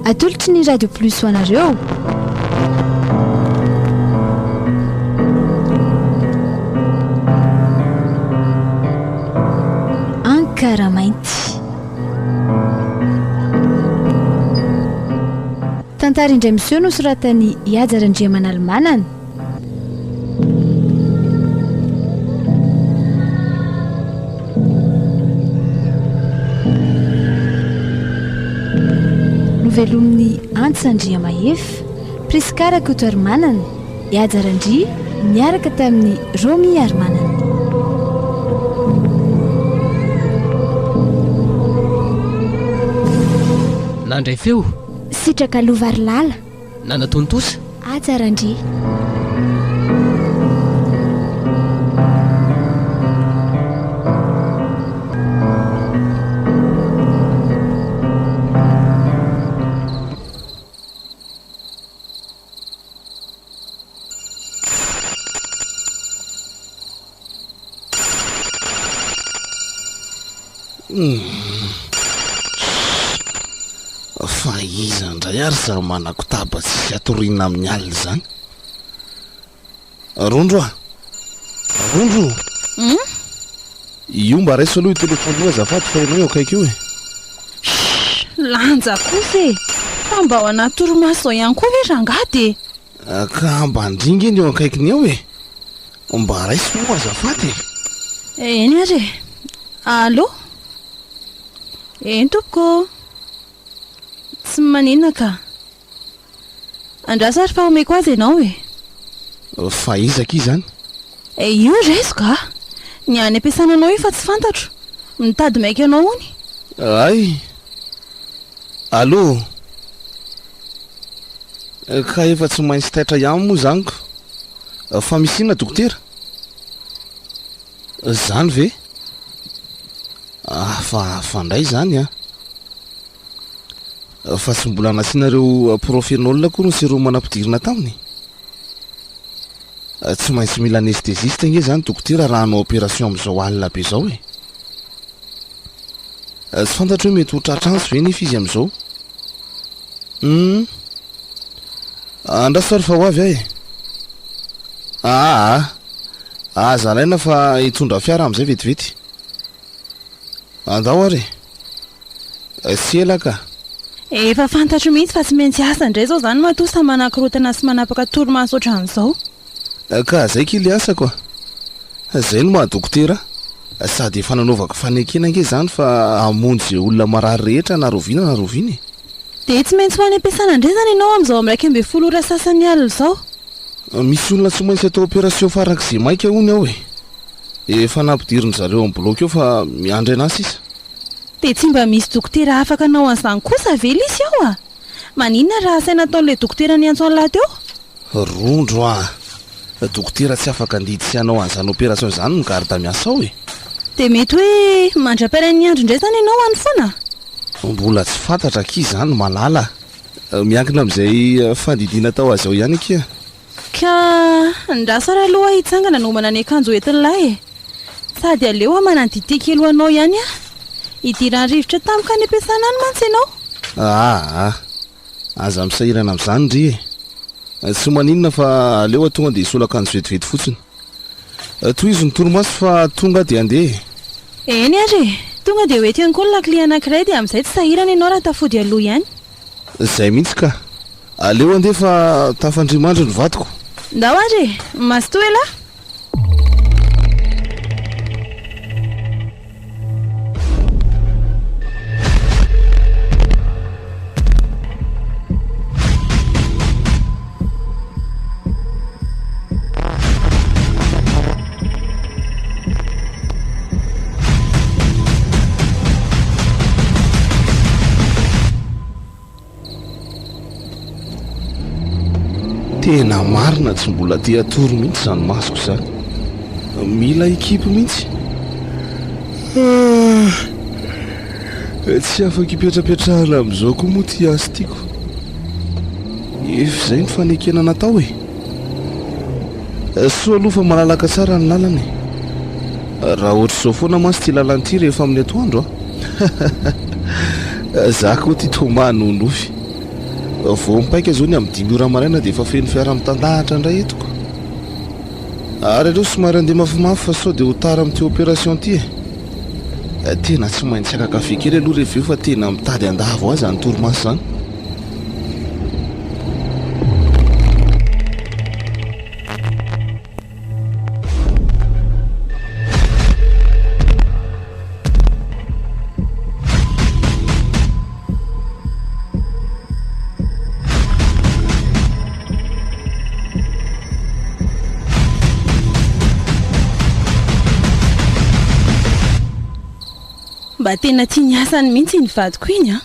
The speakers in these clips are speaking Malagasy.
Atolotry ny Radio Plus ho anareo. Ankaramainty. Tantara indray miseho nosoratan'i Ihaja Randriamanalimanana. Novelomin'i Antsa Andriamahefa, Prisca Rakotoarimanana, Ihaja Randria niaraka tamin'i Romy Arimanana. Nandray feo. Sitraka Lovarilala. Nanatontosa. Haja Randria. Fa iza indray ary izany manakotaba tsisy hatoriana amin'ny alina izany? Rondro a! Rondro! Hum? Io mba raiso aloha io telephone io azafady fa ianao eo akaiky eo e! Shh! Lanja kosa e! Fa mba ao anaty torimaso izao ihany koa ve rangahy dia. Ka mba ndry nge ny eo akaikiny eo e! Mba raiso moa azafady e! Eny ary e! Allo? Eny tompoko ô! Tsy maninona ka! Andraso ary fa omeko azy ianao e! Fa iza akia izany? E io raiso ka! Ny any am-piasana anao io fa tsy fantatro! Mitady maika anao hono! Hay! Allo! Ka efa tsy maintsy taitra ihany moa izany ko! Fa misy inona dokotera? Izany ve? Hafahafa indray izany an! Fa tsy mbola nasianareo prophénol akory ny sérum nampidirina taminy? Tsy maintsy mila anesthésiste ange izany dokotera raha hanao opération amin'izao alina be izao e! Tsy fantatro hoe mety ho tratra antso ve nefa izy amin'izao. Hum. Andraso ary fa ho avy aho e. Aa. Aza alaina fa hitondra fiara amin'izay vetivety. Andao ary e. Tsy ela ka. Efa fantatro mihitsy fa tsy maintsy asa indray izao izany matoa samy manakorontana sy manapaka torimaso ohatran'izao. Ka zay ki le asako a! Zay no maha dokotera ahy, sady efa nanaovako fanekena ange zany fa hamonjy ze olona marary rehetra na rahoviana na rahoviana e! Dia tsy maintsy ho any am-piasana indray izany ianao amin'izao amin'ny 11 ora sasany alina izao? Misy olona tsy maintsy atao opération farak'izay maika hono ao e! Efa nampidirin-dry zareo amin'ny bloc eo fa miandry an'ahy sisa. Dia tsy mba misy dokotera afaka hanao an'izany kosa ve lisy ao a? Maninona raha asaina ataon'ilay dokotera niantso an'lah teo? Rondro a! Dokotera tsy afaka handidy sy hanao an'izany opération izany ny garde miasa ao e! Dia mety hoe mandra-piarain'ny andro indray izany ianao any foana? Mbola tsy fantatra akia izany Malala a! Miankina amin'izay fandidiana atao azy ao ihany akia. Ka ndraso ary aloha aho hitsangana hanomana ny akanjo hoentin'lah e! Sady aleo hamana ny dite kely ho anao ihany aho. Hidiran'ny rivotra tampoka any am-piasana any mantsy ianao. Aa! Aza misahirana amin'izany ndry e! Tsy maninona fa aleo aho tonga dia hisolo akanjo vetivety fotsiny. Tohizo ny torimaso fa tonga aho dia handeha e! Eny ary e! Tonga dia ho eto ihany koa ny lakile anankiray dia amin'izay tsy sahirana ianao raha tafody aloha ihany. Izay mihitsy ka! Aleo handeha fa tafandria-mandry ny vadiko. Ndao ary e! Mazotoa elah! Tena marina tsy mbola te hatory mihitsy izany masoko izany. Mila hikipy mihitsy. Ah, tsy afaka hipetrapetrahana amin'izao koa moa ity asa tiako. Efa izay ny fanekena natao e. Soa aloha fa malalaka tsara ny lalana e. Raha ohatr'izao foana mantsy ity lalana ity rehefa amin'ny atoandro a. Za koa ity toa maha nonofy. Vao mipaika izao ny amin'ny dimy ora maraina dia efa feno fiara mitandahatra indray eto ko. Ary aleo somary handeha mafimafy fa sao dia ho tara amin'ity opération ity e. Tena tsy maintsy haka kafe kely aloha rehefa eo fa tena mitady handavo ahy izany torimaso izany. Mba tena tia ny asany mihitsy iny vadiko iny an!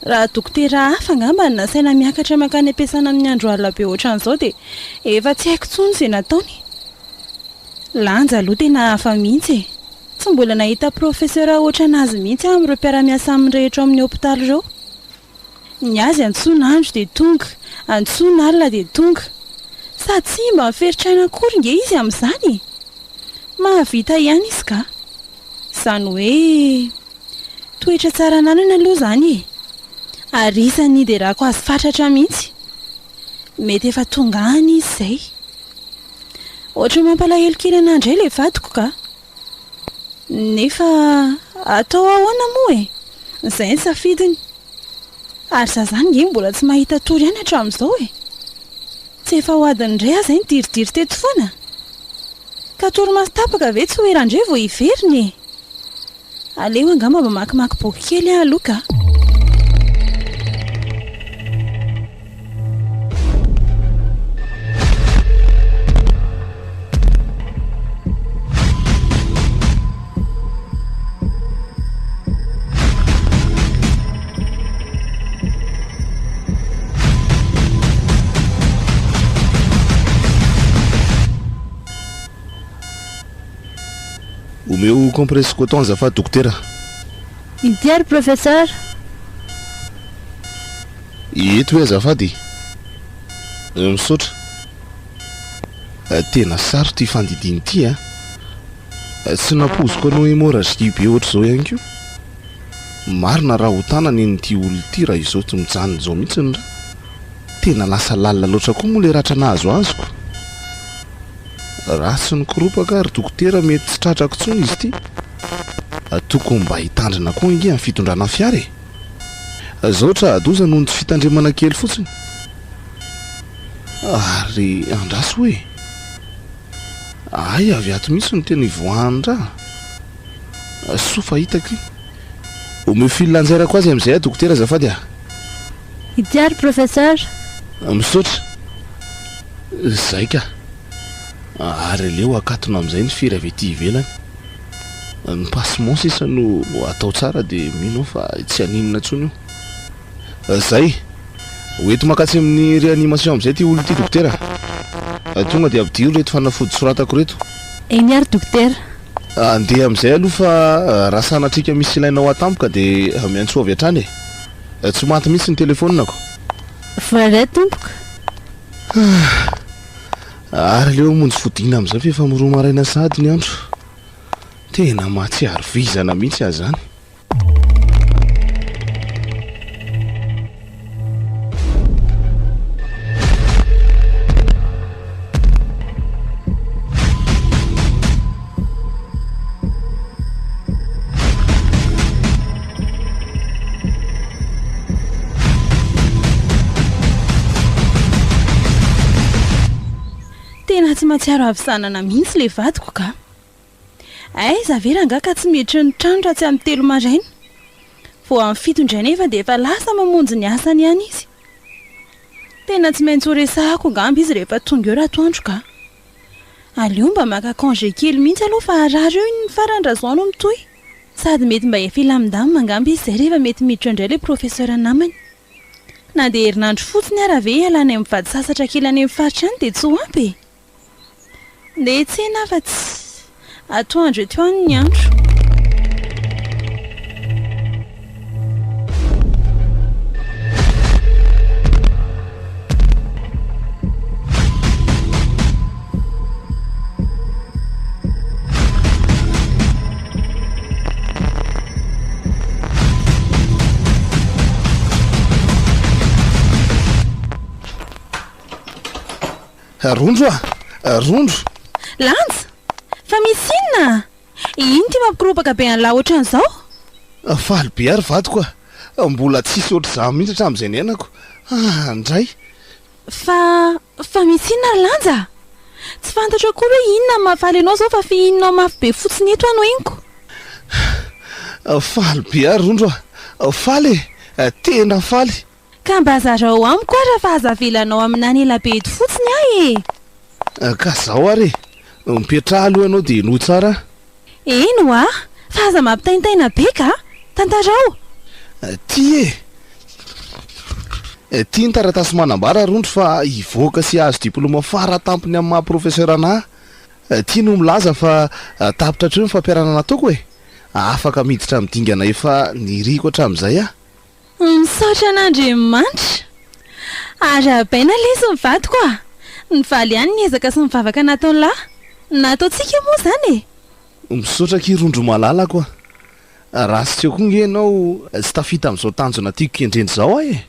Raha dokotera hafa angamba no nasaina miakatra mankany am-piasana amin'ny andro alina be ohatran'izao dia efa tsy haiko intsony izay nataony. Lanja aloha tena hafa mihitsy e! Tsy mbola nahita professeur ohatran'azy mihitsy aho amin'ireo mpiara-miasa aminy rehetra ao amin'ny hopitaly ireo. Ny azy antsoina andro dia tonga, antsoina alina dia tonga. Sady tsy mba miferitr'aina akory nge izy amin'izany e! Mahavita ihany izy ka! Izany hoe toetra tsara ananany aloha izany e! Ary isan'ny hiderako azy fatratra mihitsy. Mety efa tonga any izy izay. Ohatran'ny mampalahelo kely anah indray ilay vadiko ka! Nefa atao ahoana moa e! Izay ny safidiny. Ary za zany nge mbola tsy mahita tory ihany hatramin'izao e! Tsy efa ho adiny iray aho izay nidiridiry teto foana? Ka torimaso tapaka ve tsy ho era indray vao hiverina e! Aleo angamba mamakimaky boky kely aho aloha ka! Omeo compresse coton azafady dokotera. Inty ary professeur. Eto hoe azafady e. Misaotra. Tena sarotra ity fandidiana ity a. Tsy nampoiziko hanao hémorragie be ohatr'izao ihany koa. Marina raha ho tanana eny ity olona ity raha izao tsy mijanona izao mihitsy ny ra. Tena lasa lalina loatra koa moa ilay ratra nahazo azoko. Raha tsy nikoropaka ary dokotera mety tsy tratrako intsony izy ity. Tokony mba hitandrina koa ange amin'ny fitondrana fiara e. Zao tra-doza noho ny tsy fitandremana kely fotsiny. Ary andraso hoe. Hay avy ato mihitsy no tena ivoahan'ny ra. Soa fa hitako iny. Omeo fil anjairako azy amin'izay aho dokotera azafady a. Ity ary professeur. Misaotra. Zay ka. Ary aleo akatona amin'izay ny fery avy aty ivelany. Ny passement sisa no atao tsara dia mino aho fa tsy haninona intsony io. Zay. Ho ento mankatsy amin'ny réanimation amin'izay ity olona ity dokotera a. Tonga dia ampidiro ireto fanafody soratako ireto. Eny ary dokotera. Andeha amin'izay aloha fa raha sanatrika misy ilainao ahy tampoka dia miantsoa avy hatrany e. Tsy maty mihitsy ny telefaoniko. Voaray tompoko. Ary aleo hamonjy fodiana amin'izay fa efa miroa maraina sahady ny andro. Tena mahatsiaro vizana mihitsy aho izany. Tena tsy mahatsiaro havizanana mihitsy ilay vadiko ka. Aiza ve rangahy ka tsy miditra ny trano raha tsy amin'ny telo maraina. Vao amin'ny fito indray nefa dia efa lasa mamonjy ny asany ihany izy. Tena tsy maintsy ho resahako angamba izy rehefa tonga eo ratoandro ka. Aleo mba maka congé kely mihitsy aloha fa harary eo iny farany raha izao no mitohy. Sady mety mba efa hilamindamina angamba izy izay rehefa mety miditra indray ilay professeur namany. Na dia herinandro fotsiny ara ve hialana mivady sasatra kely any amin'ny faritra any dia tsy ho ampy e! Ndeha hiantsena aho fa tsy atoandro eto ihany ny andro. Rondro a! Rondro! Lanja! Fa misy inona? Ino ity mampikoropaka be an'lah ohatran'izao? Faly be aho ry vadiko a! Mbola tsisy ohatr'izany mihitsy hatramin'izay niainako. Ah, ndray! Fa, fa misy inona ry Lanja? Tsy fantatro akory hoe inona no mahafaly anao izao fa fihininao mafy be fotsiny eto aho no henoko. Faly be aho ry Rondro a! Faly e! Tena faly! Ka mba zarao amiko ara fa aza avelanao haminany elabe eto fotsiny aho e! Ka zao ary e! Mipetraha aloha ianao dia henoy tsara an! Eny hoa! Fa aza mampitaintaina be ka! Tantarao! Ty e! Ty ny taratasy manambara Rondro fa hivoaka sy hahazo diploma faratampony amin'ny maha professeur anah. Ty no milaza fa tapitra hatreo ny fampiharana nataoko e! Afaka miditra amin'ny dingana efa niriko hatramin'izay aho. Misaotra an'Andriamanitra. Arahabaina lesy ny vadiko a! Nivaly ihany ny ezaka sy ny vavaka nataon'lah. Nataontsika moa izany e! Misaotra akia Rondro malalako a! Raha tsy teo koa nge ianao tsy tafita amin'izao tanjona tiako kendrena izao aho e!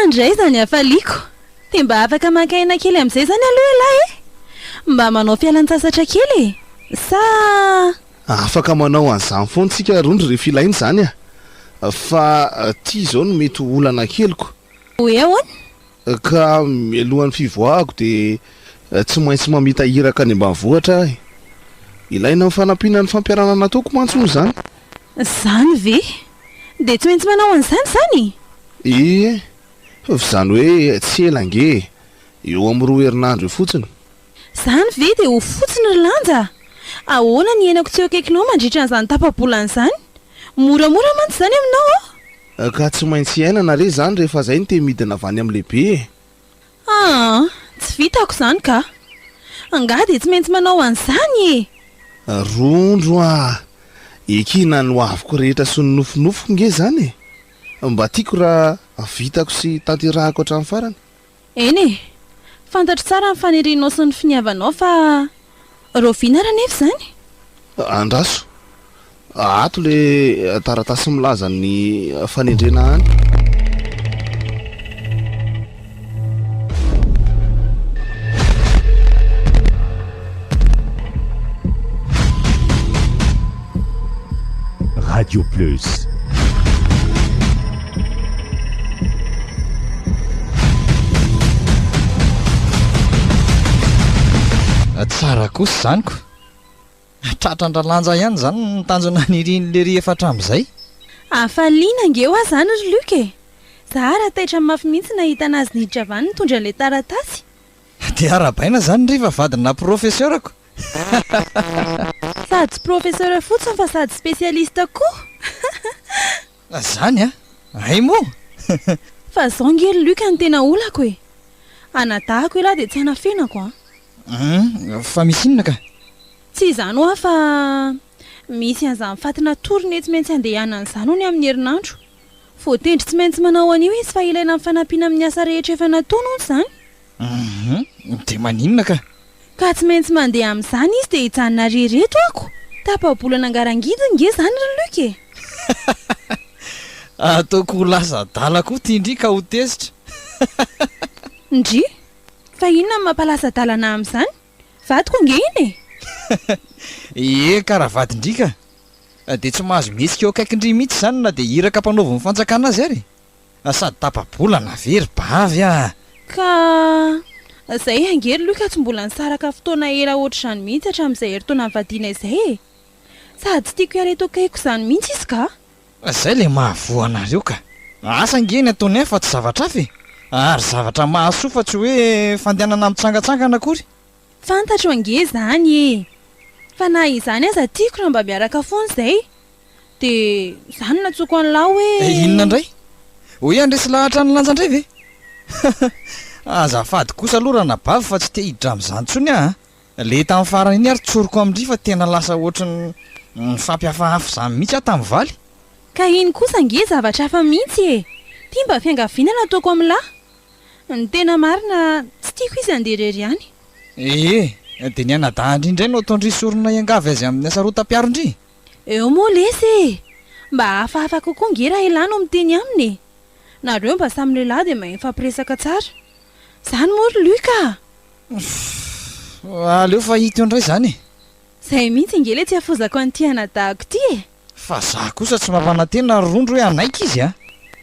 Andray izany hafaliako! Dia mba afaka maka aina kely amin'izay izany aloha ialahy e! Mba manao fialan-tsasatra kely e! Sa. Afaka manao an'izany foana tsika Rondro rehefa ilaina izany a! Fa ty izao no mety ho olana keliko. Hoe ahoana? Ka mialohan'ny fivoahako dia tsy maintsy mamita iraka any ambanivohitra aho e! Ilaina amin'ny fanampiana ny fampiharana nataoko mantsy hono izany. Izany ve? Dia tsy maintsy manao an'izany izany? Ie, fa izany hoe tsy ela ange e! Eo amin'ny roa herinandro eo fotsiny. Izany ve dia ho fotsiny ry Lanja a! Ahoana ny hiainako tsy eo akaikinao mandritra an'izany tapa-bolana izany? Moramora mantsy izany aminao ô! Ka tsy maintsy hiainana re izany rehefa izay no te midina avy any amin'ny lehibe e! Aa! Tsy vitako izany ka! Angaha dia tsy maintsy manao an'izany e! Rondro a! Ekena ny hoaviko rehetra sy ny nofinofiko nge izany e! Mba tiako raha vitako sy tanterahako hatramin'ny farany. Eny e! Fantatro tsara ny fanirianao sy ny finiavanao fa rahoviana ary anefa izany? Andraso. Ato le taratasy milaza ny fanendrena any. Radio Plus. Tsara kosa izany ko! Tratran-dRalanja ihany izany ny tanjona nirian'i Lery efa hatramin'izay. Hafaliana ange hoa izany ry Luc e! Za ara taitra mafy mihitsy nahita anazy niditra avy any nitondra an'ilay taratasy. Dia arahabaina izany ry fa vadina professeur-ko. Sady tsy professeur fotsiny fa sady spécialiste koa. Zany an! Hay moa! Fa zao nge ry Luc no tena olako e! Anadahako elah dia tsy anafenako an! Hum, fa misy inona ka? Tsy izany hoa fa misy an'izany faty natoriny tsy maintsy andehanana izany hono amin'ny herinandro. Voatendry tsy maintsy manao an'io izy fa ilaina ny fanampiana amin'ny asa rehetra efa nataony hono izany. Hum, dia maninona ka? Ka tsy maintsy mandeha amin'izany izy dia hijanona rery eto ako! Tapa-bolana angarangidiny nge izany ry Luc e! Ataoko ho lasa adala koa ty ndry ka ho tezitra. Ndry! Fa inona no mampalasa adala anah amin'izany? Vadiko ange iny e! Ie ka raha vadin-dry ka! Dia tsy mahazo mihetsika eo akaikin-dry mihitsy izany na dia iraka ampanaovin'ny fanjakana azy ary e! Sady tapa-bolana ve ry bavy a! Ka zay ange ry Luc tsy mbola nisaraka fotoana ela ohatr'izany mihitsy hatramin'izay herintaona nivadiana izay e! Sady tsy tiako hiala eto akaikiko izany mihitsy izy ka! Zay le mahavoa anareo ka! Asa ange ny ataony any fa tsy zavatra hafa e! Ary zavatra mahasoa fa tsy hoe fandehanana mitsangatsangana akory! Fantatro ange izany e! Fa na izany aza tiako raha mba miaraka foana izay! Dia izany no nantsoiko an'lah hoe. Inona indray? Hoe handresy lahatra an'i Lanja indray ve? Azafady kosa aloha ranabavy fa tsy te hiditra amin'izany intsony aho a! Le tamin'ny farany iny ary tsoriko amin-dry fa tena lasa ohatry ny nifampihafahafa izany mihitsy aho tamin'ny valy. Ka iny kosa ange zavatra hafa mihitsy e! Ty mba fiangaviana nataoko amin'lah. Ny tena marina tsy tiako izy handeha irery any. Ee, dia ny anadahin-dry indray no ataon-dry sorona hiangavy azy amin'ny hasarotam-piaron-dry? Eo moa lesy e! Mba hafahafa kokoa nge raha elah no miteny aminy e! Nareo mba samy lehilahy dia mahay mifampiresaka tsara. Zany moa ry Luc a! Aleo fa hita eo indray izany e! Izay mihitsy ange ilay tsy hafozako an'ity anadahako ity e! Fa za kosa tsy mampanantena ry Rondro hoe hanaiky izy a!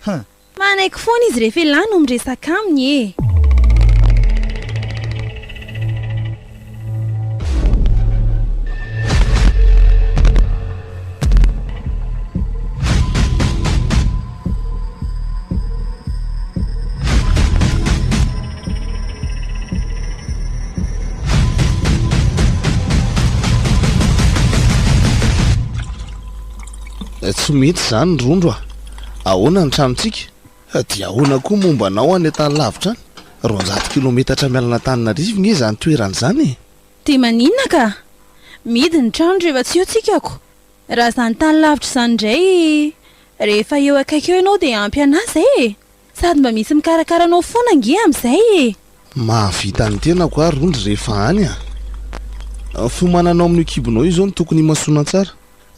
Hum. Manaiky foana izy rehefa elah no miresaka aminy e! Tsy mety izany ry Rondro a! Ahoana ny tranontsika? Dia ahoana koa momba anao any an-tany lavitra any? 200 kilometatra miala an'Antananarivo nge izany toerana izany e! Dia maninona ka? Mihidy ny trano rehefa tsy eo tsika ko! Raha izany tany lavitra izany indray, rehefa eo akaiky eo ianao dia ampy an'ahy izay e! Sady mba misy mikarakara anao foana ange amin'izay e! Mahavita ny tenako aho rondry rehefa any a! Ny fiomananao amin'io kibonao io izao no tokony himasoana tsara.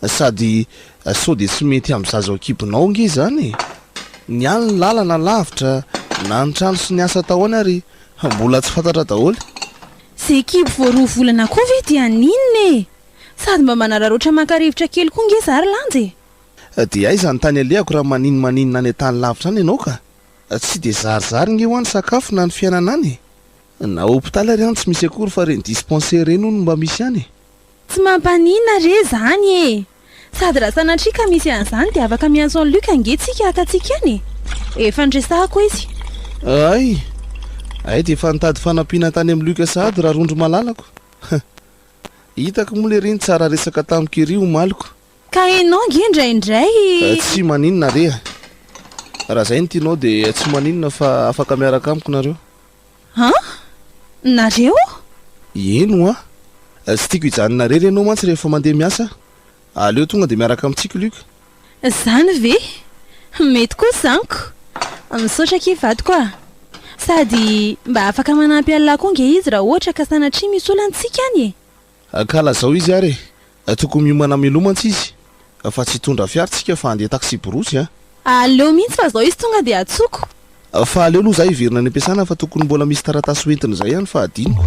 Sady sao dia tsy mety amin'ny zaza ao kibonao ange izany e! Ny any ny lalana lavitra, na ny trano sy ny asa atao any ary mbola tsy fantatra daholo. Izay kibo vao roa volana koa ve dia haninona e! Sady mba manararaotra maka rivotra kely koa nge za ry Lanja e! Dia aiza ny tany alehako raha maninomaninona any an-tany lavitra any ianao ka? Tsy dia zarizary nge hoa ny sakafo na ny fiainana any e! Na hopitaly ary any tsy misy akory fa ireny dispensaire ireny hono no mba misy any e! Tsy mampaninona re izany e! Sady raha sanatria ka misy an'izany dia afaka miantso an'i Luc ange tsika haka antsika any e! Efa niresahako izy. Hay! Hay dia efa nitady fanampiana tany amin'i Luc sahady Rarondro malalako. Hitako moa lery iny tsara resaka tamiko ery omaliko. Ka enao nge indraindray. Tsy maninona re a! Raha zay no tianao dia tsy maninona fa afaka miaraka amiko nareo. An? Nareo? Eny hoa! Tsy tiako hijanona irery ianao mantsy rehefa mandeha miasa. Aleo tonga dia miaraka amintsika Luc. Zany ve? Mety kosa zany ko! Misaotra akia vadiko a! Sady mba afaka manampy an'lah koa nge izy raha ohatra ka sanatria misy olana tsika any e! Ka lazao izy ary e! Tokony miomana mialoha mantsy izy fa tsy hitondra fiara tsika fa handeha taksiborosy a! Aleo mihitsy fa zao izy tonga dia atsoko. Fa aleo aloha za hiverina any am-piasana fa tokony mbola misy taratasy ho entina izay any fa adinoko.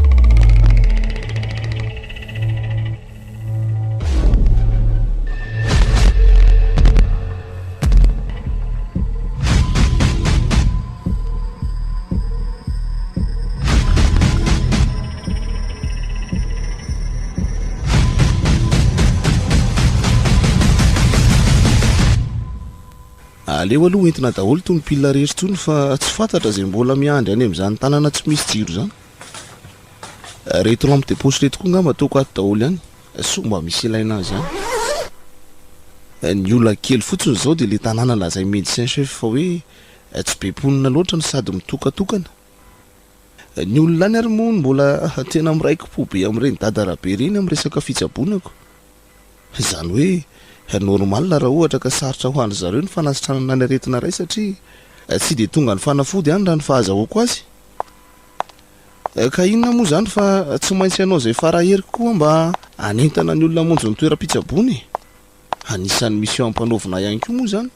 Aleo aloha entina daholo itony pile rehetra itony fa tsy fantatra izay mbola miandry any amin'izany tanàna tsy misy jiro izany. Ireto lampe de poche ireto koa angamba ataoko ato daholo ihany, soa mba misy ilaina azy ihany. Ny olana kely fotsiny izao dia ilay tanàna lazain'ny médecin chef fa hoe tsy be mponina loatra no sady mitokatokana. Ny olona any ary moa no mbola tena miraiki-po be amin'ireny dada Rabe ireny amin'ny resaka fitsaboana ko. Izany hoe normal raha ohatra ka sarotra ho an-dry zareo ny fanasitranana ny aretina iray satria tsy dia tonga ny fanafody any raha ny fahazahoako azy. Ka inona moa izany fa tsy maintsy hanao izay fara heriko koa mba hanentana ny olona hamonjy ny toeram-pitsaboana e! Anisan'ny mission ampanaovina ahy ihany koa moa izany.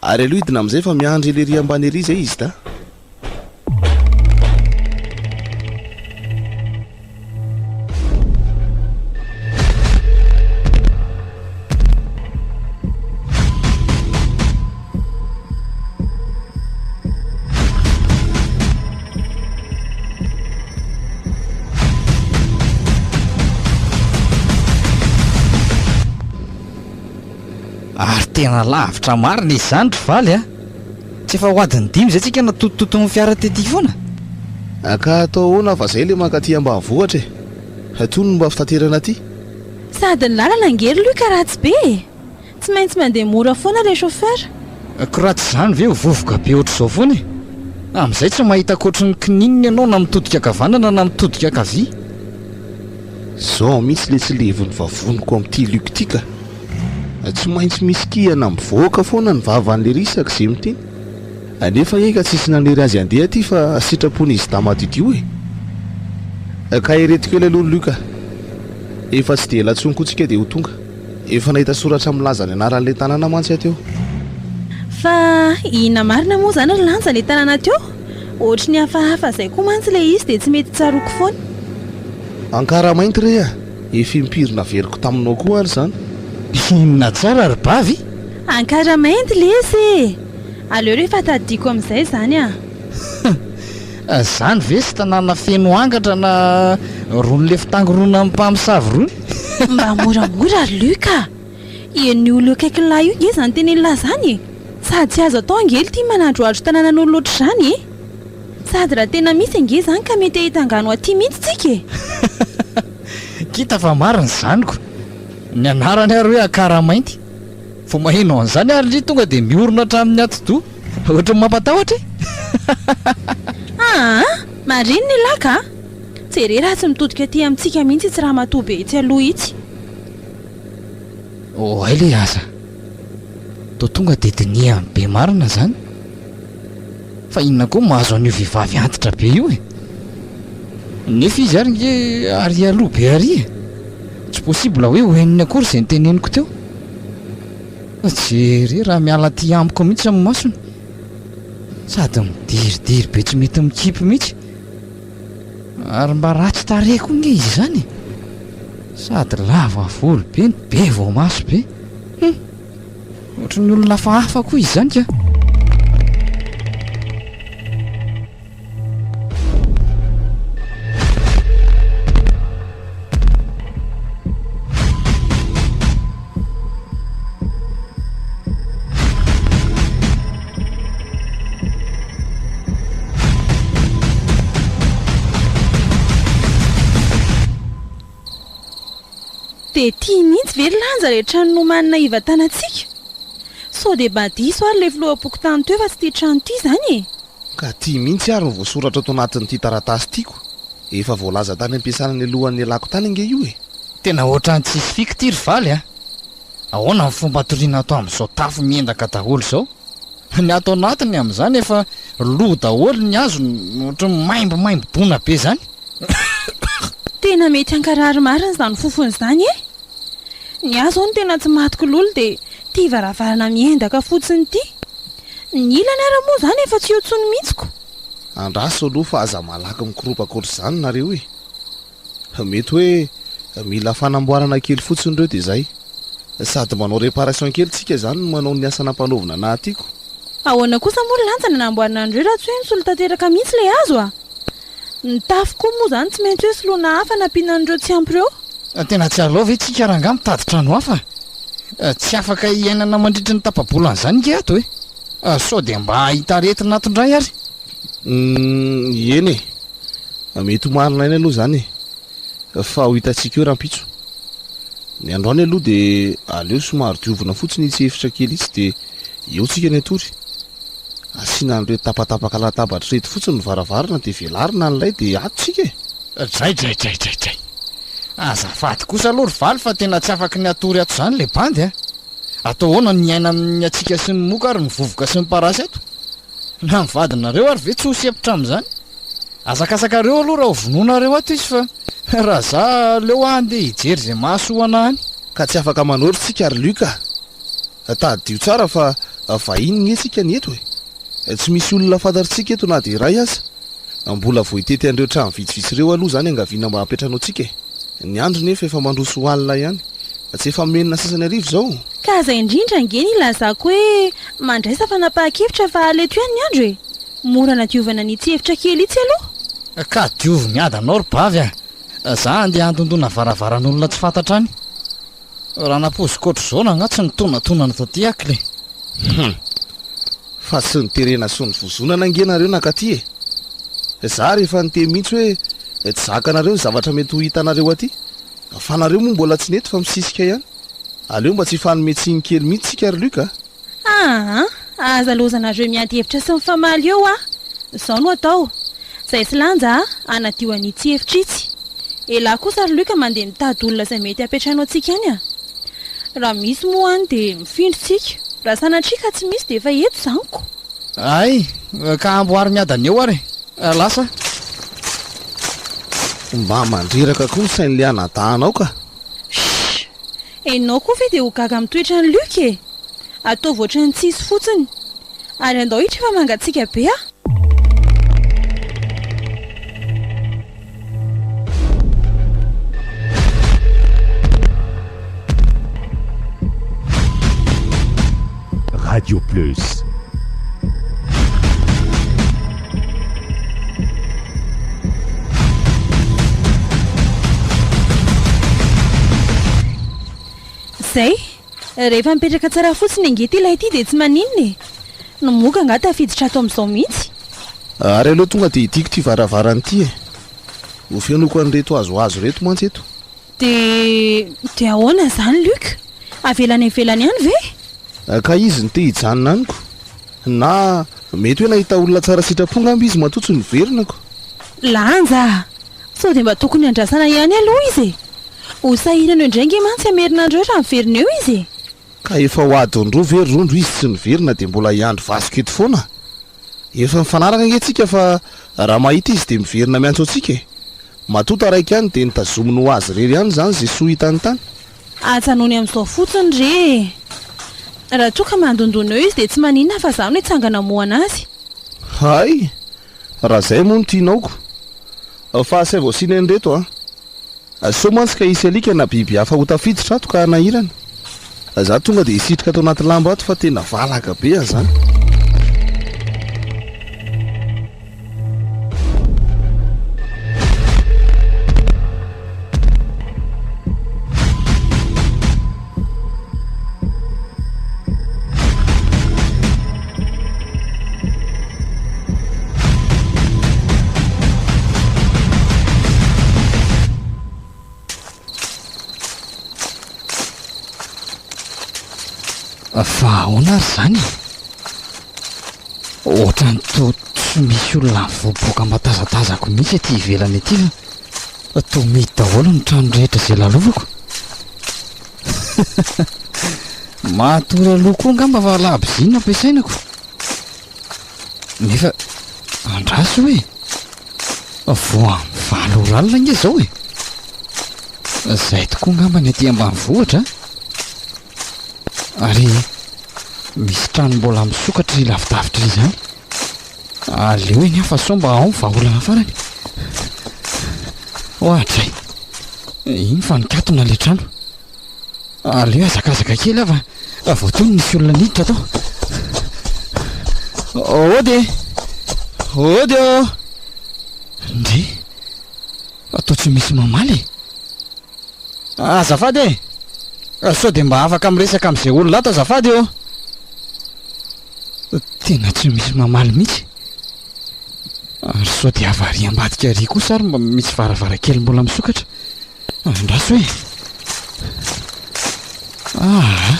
Ary aleo hidina amin'izay fa miandry ela ery ambany ery izay izy da. Ary tena lavitra marina izy izany ry Valy a! Tsy efa ho adiny dimy izay tsika natotototon'ny fiara tety foana? Ka atao ahoana fa zay le mankaty ambanivohitra e! Itony no mba fitaterana aty. Sady ny lalana ange ry Luc ratsy be e! Tsy maintsy mandeha mora foana ilay chauffeur. Ko raha tsy izany ve ho vovoka be ohatr'izao foana e! Amin'izay tsy mahita ankoatry ny kininina ianao na mitodika ankavanana na mitodika ankavia. Zao mihitsy le tsy levon'ny vavoniko amin'ity Luc ty ka! Tsy maintsy misy kihana mivoaka foana ny vavan'lery isaky ze miteny. Nefa eka tsisy nanery azy handeha aty fa sitrapon'izy dahy madiodio e! Ka ireto kely aloha Luc a! Efa tsy dia ela intsony koa tsika dia ho tonga. Efa nahita soratra milaza ny anaran'ilay tanàna mantsy aho teo. Fa inona marina moa izany ry Lanja ilay tanàna teo? Ohatry ny hafahafa izay koa mantsy ilay izy dia tsy mety tsaroako foana. Ankaramainty re a! Efa impiry naveriko taminao koa ary izany? Inona tsara ry bavy? Ankaramainty lesy e! Aleo re fa tadidiko amin'izay izany a! Izany ve sy tanàna feno angatra na rony lefin-tangorona mpamosavy rony? Mba moramora ry Luc a! Eny olo eo akaikin'lah io nge zany tenenin'lah zany e! Sady tsy azo atao ange lty manandroandro tanànan'olona ohatr'izany e! Sady raha tena misy ange zany ka mety hahita angano aty mihitsy tsika e! Kita fa marina izany ko! Ny anarany ary hoe Akaramainty. Vao maheno an'izany ary ndry tonga dia miorina hatramin'ny atidoha. Ohatran'ny mampatahotra e! Aa! Marina elah ka! Jere raha tsy mitodika aty amintsika mihitsy itsy ramatoa be itsy aloha itsy. Oay le aza toa tonga de dinihany be marina zany fa inona koa mahazo an'io vehivavy antitra be io e! Nefa izy ary nge ary aloha be ary e! Tsy possible hoe ho henony akory izay noteneniko teo. Jere raha miala aty amiko mihitsy ny masony. Sady midiridiry be tsy mety mikipy mihitsy. Ary mba ratsy tarehy koa nge izy izany e! Sady lava volo be no be voamaso be. Hum! Ohatry ny olona hafahafa koa izy izany ka! Dia ity mihitsy ve ry Lanja ilay trano nomanina hivantanantsika? Sao dia mba diso ary ilay filoham-pokontany teo fa tsy ity trano ity izany e? Ka ity mihitsy ary no voasoratra ato anatin'ity taratasy ity ko! Efa voalaza tany am-piasana nialohan'ny nialako tany ange io e! Tena ohatran'ny tsisy fika ity ry Valy a! Ahoana ny fomba hatoriana ato amin'izao tafo miendaka daholo izao? Ny ato anatiny amin'izany efa lo daholo ny hazo ohatran'ny maimbomaimbo dona be izany. Tena mety hankarary marina izany fofona izany e! Ny ahy izao no tena tsy matiko lolo dia ity varavarana miendaka fotsiny ity. Ny ilany ara moa izany efa tsy eo intsony mihitsy ko! Andraso aloha fa aza malaky mikoropaka ohatr'izany nareo e! Mety hoe mila fanamboarana kely fotsiny ireo dia izay. Sady manao réparation kely tsika izany no manao ny asa nampanaovina anah aty ko. Ahoana kosa moa ry Lanja nanamboarana an'ireo raha tsy hoe nisolo tanteraka mihitsy ilay hazo a? Ny tafo koa moa izany tsy maintsy hoe soloina hafa nampiana an'ireo tsy ampy ireo. Tena tsy alao ve tsika rangaha mitady trano hafa? Tsy afaka hiainana mandritry ny tapa-bolana izany nge ato e! Sao dia mba hahita aretina ato indray ary? Humm eny e! Mety ho marina ihany aloha izany e! Fa ho hitantsika eo rahampitso. Ny androany aloha dia aleo somary diovina fotsiny itsy efitra kely itsy dia eo tsika ny hatory. Asiana an'ireto tapatapaka latabatra ireto fotsiny ny varavarana dia velarina ny lay dia ato tsika e! Dray dray dray dray dray. Azafady kosa aloha ry Valy fa tena tsy afaky ny hatory ato izany ilay bandy a! Atao ahoana ny hiaina amin'ny hatsiaka sy ny moka ary ny vovoka sy ny parasy ato? Na ny vadinareo ary ve tsy ho sempotra amin'izany? Asakasakareo aloha raha ho vonoinareo ato izy fa raha za aleo aho andeha hijery izay mahasoa anah any. Ka tsy afaka manoro tsika ry Luc a! Tadidio tsara fa vahiny nge tsika ny eto e! Tsy misy olona fantatritsika eto na dia iray aza. Mbola vao hitety an'ireo trano vitsivitsy ireo aloha izany angaviana mba hampiantrano antsika e! Ny andro nefa efa mandroso ho alina ihany. Tsy efa menina sasany hariva izao? Ka zay indrindra ange ny ilazako hoe mandraisa fanapahan-kevitra fa aleto ihany ny andro e! Mora anadiovana an'itsy efitra kely itsy aloha. Ka diovy miadana ao ry bavy a! Za andeha handondona varavaran'olona tsy fantatra any. Raha nampoiziko ohatr'izao nangah tsy nitonatonana taty aho kle. Hum! Fa tsy niterena sy nivozonana ange nareo nankaty e! Za ary efa niteny mihitsy hoe tsy zakanareo ny zavatra mety ho hitanareo aty. Fa nareo moa mbola tsy nety fa misisika ihany. Aleo mba tsy hifanome tsiny kely mihitsy tsika ry Luc a! Aa! Aza lozanareo miady hevitra sy mifamaly eo a! Zao no atao, zay sy Lanja a, anadio an'itsy hevitra itsy. Elah kosa ry Luc mandeha mitady olona izay mety hampiantrano antsika any a! Raha misy moa any dia mifindra tsika, raha sanatria ka tsy misy dia efa eto izany ko! Hay, ka amboary miadana eo ary e! Lasa. Mba mandreraka koa ny sain'ilay anadahinao ka! Shh! Enao koa ve dia ho gaga amin'ny toetran'i Luc e! Ataovy ohatran'ny tsisy fotsiny. Ary andao hiditra fa mangatsiaka be aho. Radio Plus. Zay! Rehefa mipetraka tsara fotsiny ange ity ilay ity dia tsy maninona e! Ny moka angaha tafiditra ato amin'izao mihitsy? Ary aleo tonga dia hidiako ity varavarana ity e! Ho fenoiko an'ireto hazohazo ireto mantsy eto. Dia, dia ahoana izany Luc? Avela any ivelany ihany ve? Ka izy no te hijanona any ko. Na mety hoe nahita olona tsara sitrapo angamba izy matoa tsy niverina ko. Lanja a! Sao dia mba tokony andrasana ihany aloha izy e! Ho sahirana eo indray ange mantsy hamerina an'ireo raha miverina eo izy e! Ka efa ho adiny roa ve ry Rondro izy tsy niverina dia mbola hiandry vasoka eto foana? Efa nifanaraka ange tsika fa raha mahita izy dia miverina miantso antsika e! Matoa taraiky ihany dia notazominy ho azy irery ihany izany izay soa hitany tany. Ajanony amin'izao fotsiny re e! Raha toa ka mandondona eo izy dia tsy maninona fa izaho no hitsangana hamohana azy. Hay! Raha izay moa no tianao ko! Fa asaivo asiana an'ireto an! Sao mantsy ka hisy alika na biby hafa ho tafiditra ato ka hanahirana. Za tonga dia hisitrika ato anaty lamba ato fa tena valaka be aho zany. Fa ahoana ary izany e? Ohatran'ny toa tsy misy olona mivoaboaka mba tazatazako mihitsy aty ivelany aty fa toa mihidy daholo ny trano rehetra izay lalovako. Matory aloha koa angamba fa labozia no ampiasaina ko. Nefa andraso hoe vao amin'ny valo ora alina ange izao e. Izay tokoa angamba ny aty ambanivohitra a. Ary misy trano mbola misokatra ery lavidavitra ery izany. Aleo eny aho fa sao mba ao ny vahaolana farany. Oadray! Iny fa nikatona ilay trano. Aleo hazakazaka kely aho fa vao tony nisy olona niditra tao. Ody e! Ody ô! Ndry! Fa toa tsy misy mamaly e! Azafady e! Sao dia mba afaka miresaka amin'izay olona ato azafady ô! Tena tsy misy mamaly mihitsy. Ary sao dia avy ary ambadika ary kosa ary mba misy varavarankely mbola misokatra. Andraso e! Aa!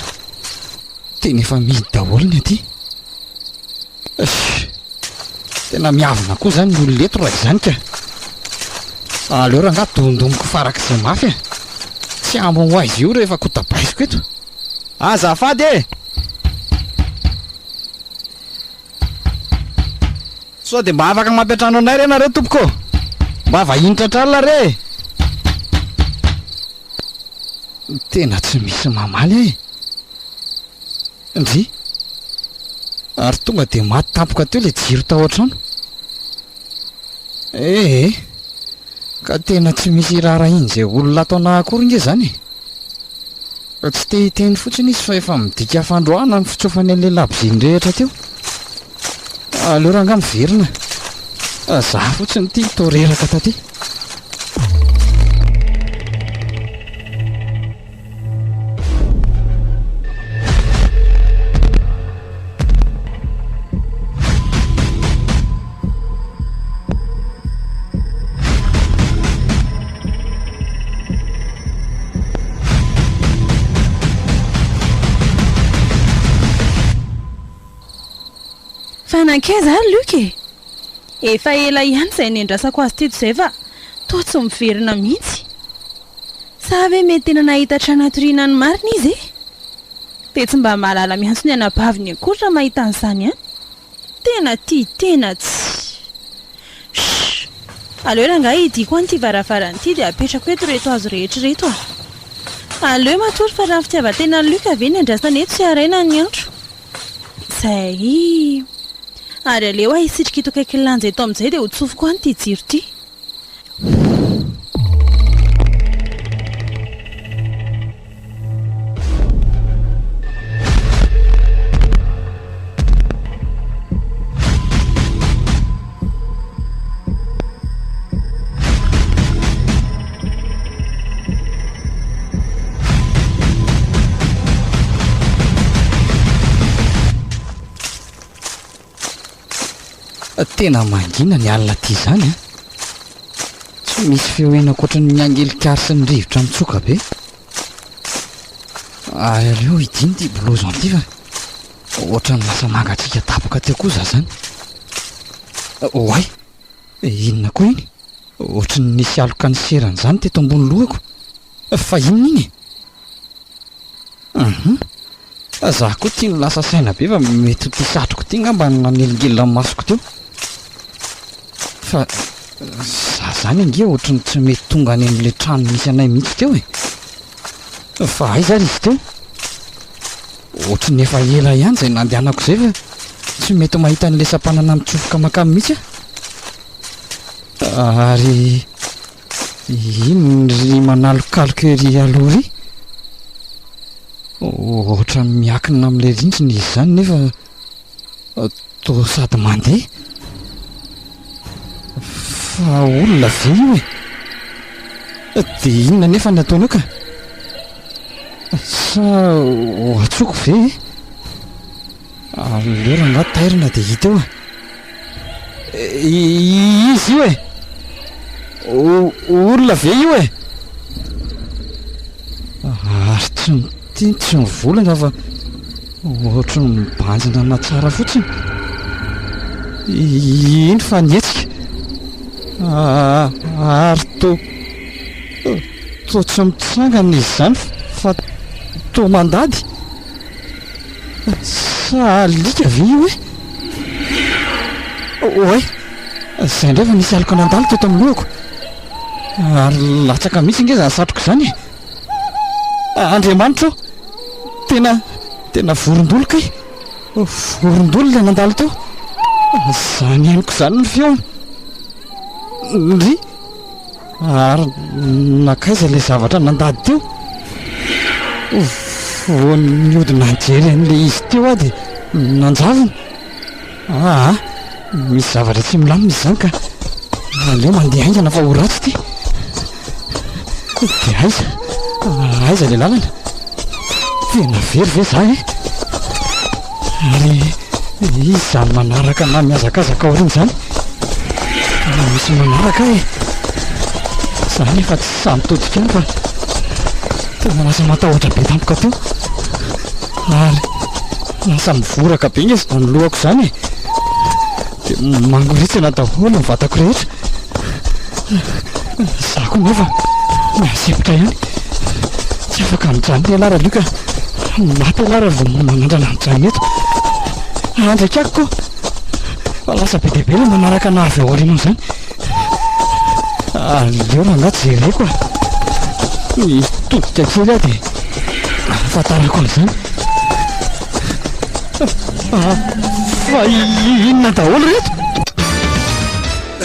Tena efa mihidy daholo ny aty. Eish! Tena miavona koa izany ny olona eto raha izany ka. Aleo rangaha dondomiko farak'izay mafy e! Tsy ambiny ho aiza io rehefa kotabaisiko eto. Azafady e! Sao dia mba afaka mampiantrano anay re nareo tompoko ô? Mba vahiny tratr'alina re e! Tena tsy misy mamaly ahy e! Ndry! Ary tonga dia maty tampoka teo ilay jiro tao an-trano. Eh eh! Ka tena tsy misy iraharahian'izay olona ato anà akory nge izany e! Tsy te hiteny fotsiny izy fa efa midika fandroahana ny fitsofany an'ilay labozia nirehitra teo. Aleo rangahy miverina. Za fotsiny ity toa reraka taty. Fa nankaiza ary Luc e? Efa ela ihany izay niandrasako azy teto izay fa toa tsy miverina mihitsy. Sa ve mety tena nahita trano hatoriana ny marina izy e? Dia tsy mba mahalala miantso ny anabaviny akory raha mahita an'izany any. Tena tia tena tsy. Shh! Aleo rangahy hidiako any ity varavarana ity dia apetrako eto ireto hazo rehetra ireto a! Aleo matory fa raha ny fitiavan-tenan'i Luc ve ny andrasana eto tsy haraina ny andro. Izay. Ary aleo aho hisitrika eto akaikin'i Lanja eto amin'izay dia ho tsofiko any ity jiro ity. Tena mangina ny alina aty izany an! Tsy misy feo heno ankoatry ny angelikary sy ny rivotra mitsoka be. Ary aleo hidina ity blouson ity fa ohatran'ny lasa mangatsiaka tampoka teo koa za zany. Oay! Inona koa iny? Ohatry ny nisy aloka niserana izany teto ambony lohako. Fa inona iny e? Hum. Za koa ity no lasa saina be fa mety ho ity satroko ity ngamba no nanelingelina ny masoko teo. Fa za zany ange ohatry ny tsy mety tonga any amin'ilay trano misy anay mihitsy teo e. Fa aiza ary izy teo? Ohatry ny efa ela ihany izay nandehanako izay fa tsy mety mahita an'ilay sampanana mitsofoka mankany mihitsy aho. Ary Inona ry manalokaloka ery aloha ery? Ohatran'ny miankina amin'ilay rindrina izy izany nefa toa sady mandeha. Fa olona ve io e? Dia inona nefa ny ataony eo ka? Sa ho antsoiko ve e? Aleo rangahy tairina dia hita eo e! Iza io e? Olona ve io e? Ary tsy miteny tsy mivolana fa ohatry ny mibanjina ana tsara fotsiny. Iny fa nihetsika. Ary toa toa tsy mitsangana izy izany fa toa mandady. Sa alika ve io e? Oay! Izay indray fa nisy aloka nandalo teto amin'ny lohako. Ary latsaka mihitsy ange izany satroko izany e! Andriamanitra ô! Tena, tena vorondolo kay! Vorondolo ilay nandalo teo. Izany henoko izany ny feony. Ndry! Ary nankaiza ilay zavatra nandady teo? Vao nihodina nijery an'ilay izy teo aho dia nanjavona. Aa, misy zavatra tsy milamina izy izany ka. Aleo mandeha haingana fa ho ratsy ity. Dia aiza? Aiza ilay lalana? Tena very ve za e? Ary iza izany manaraka na mihazakazaka aoriana izany? Tena misy manaraka ahy e! Za nefa tsy sahy mitodika any fa tena lasa matahotra be tampoka teo. Ary lasa mivoraka be nge izany lohako izany e! Dia mangoritsina daholo ny vatako rehetra. Za koa nefa miha-sempotra ihany. Tsy afaka mijanona ialahy Ralioka. Maty ialahy raha vao manandrana mijanona eto. Andraiky ako koa. Fa lasa be dia be ilay manaraka anah avy ao aoriana ao izany. Aleo rangahy jereko a. Mitodika kely aho dia ahafantarako an'izany. Fa inona daholo ireto?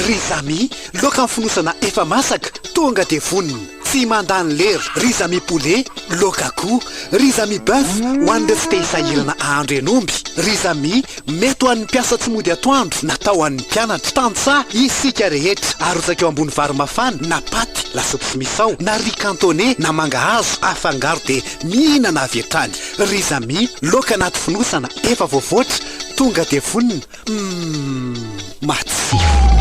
Ry Zami, Laoka amin'ny fonosana efa masaka, tonga dia vonona. Tsy mandany lera. Rizami poulet, laoka akoho. Rizami boeuf, ho an'ireo tsy te hisahirana ahandro hen'omby. Rizami, mety ho an'ny mpiasa tsy mody atoandro, natao ho an'ny mpianatra, tantsaha, isika rehetra. Arotsaka eo ambony vary mafana, na paty, lasopy sy misao, na riz cantonais, na mangahazo, afangaro dia mihinana avy hatrany. Rizami, laoka anaty fonosana efa voavoatra, tonga dia vonona. Humm matsiro.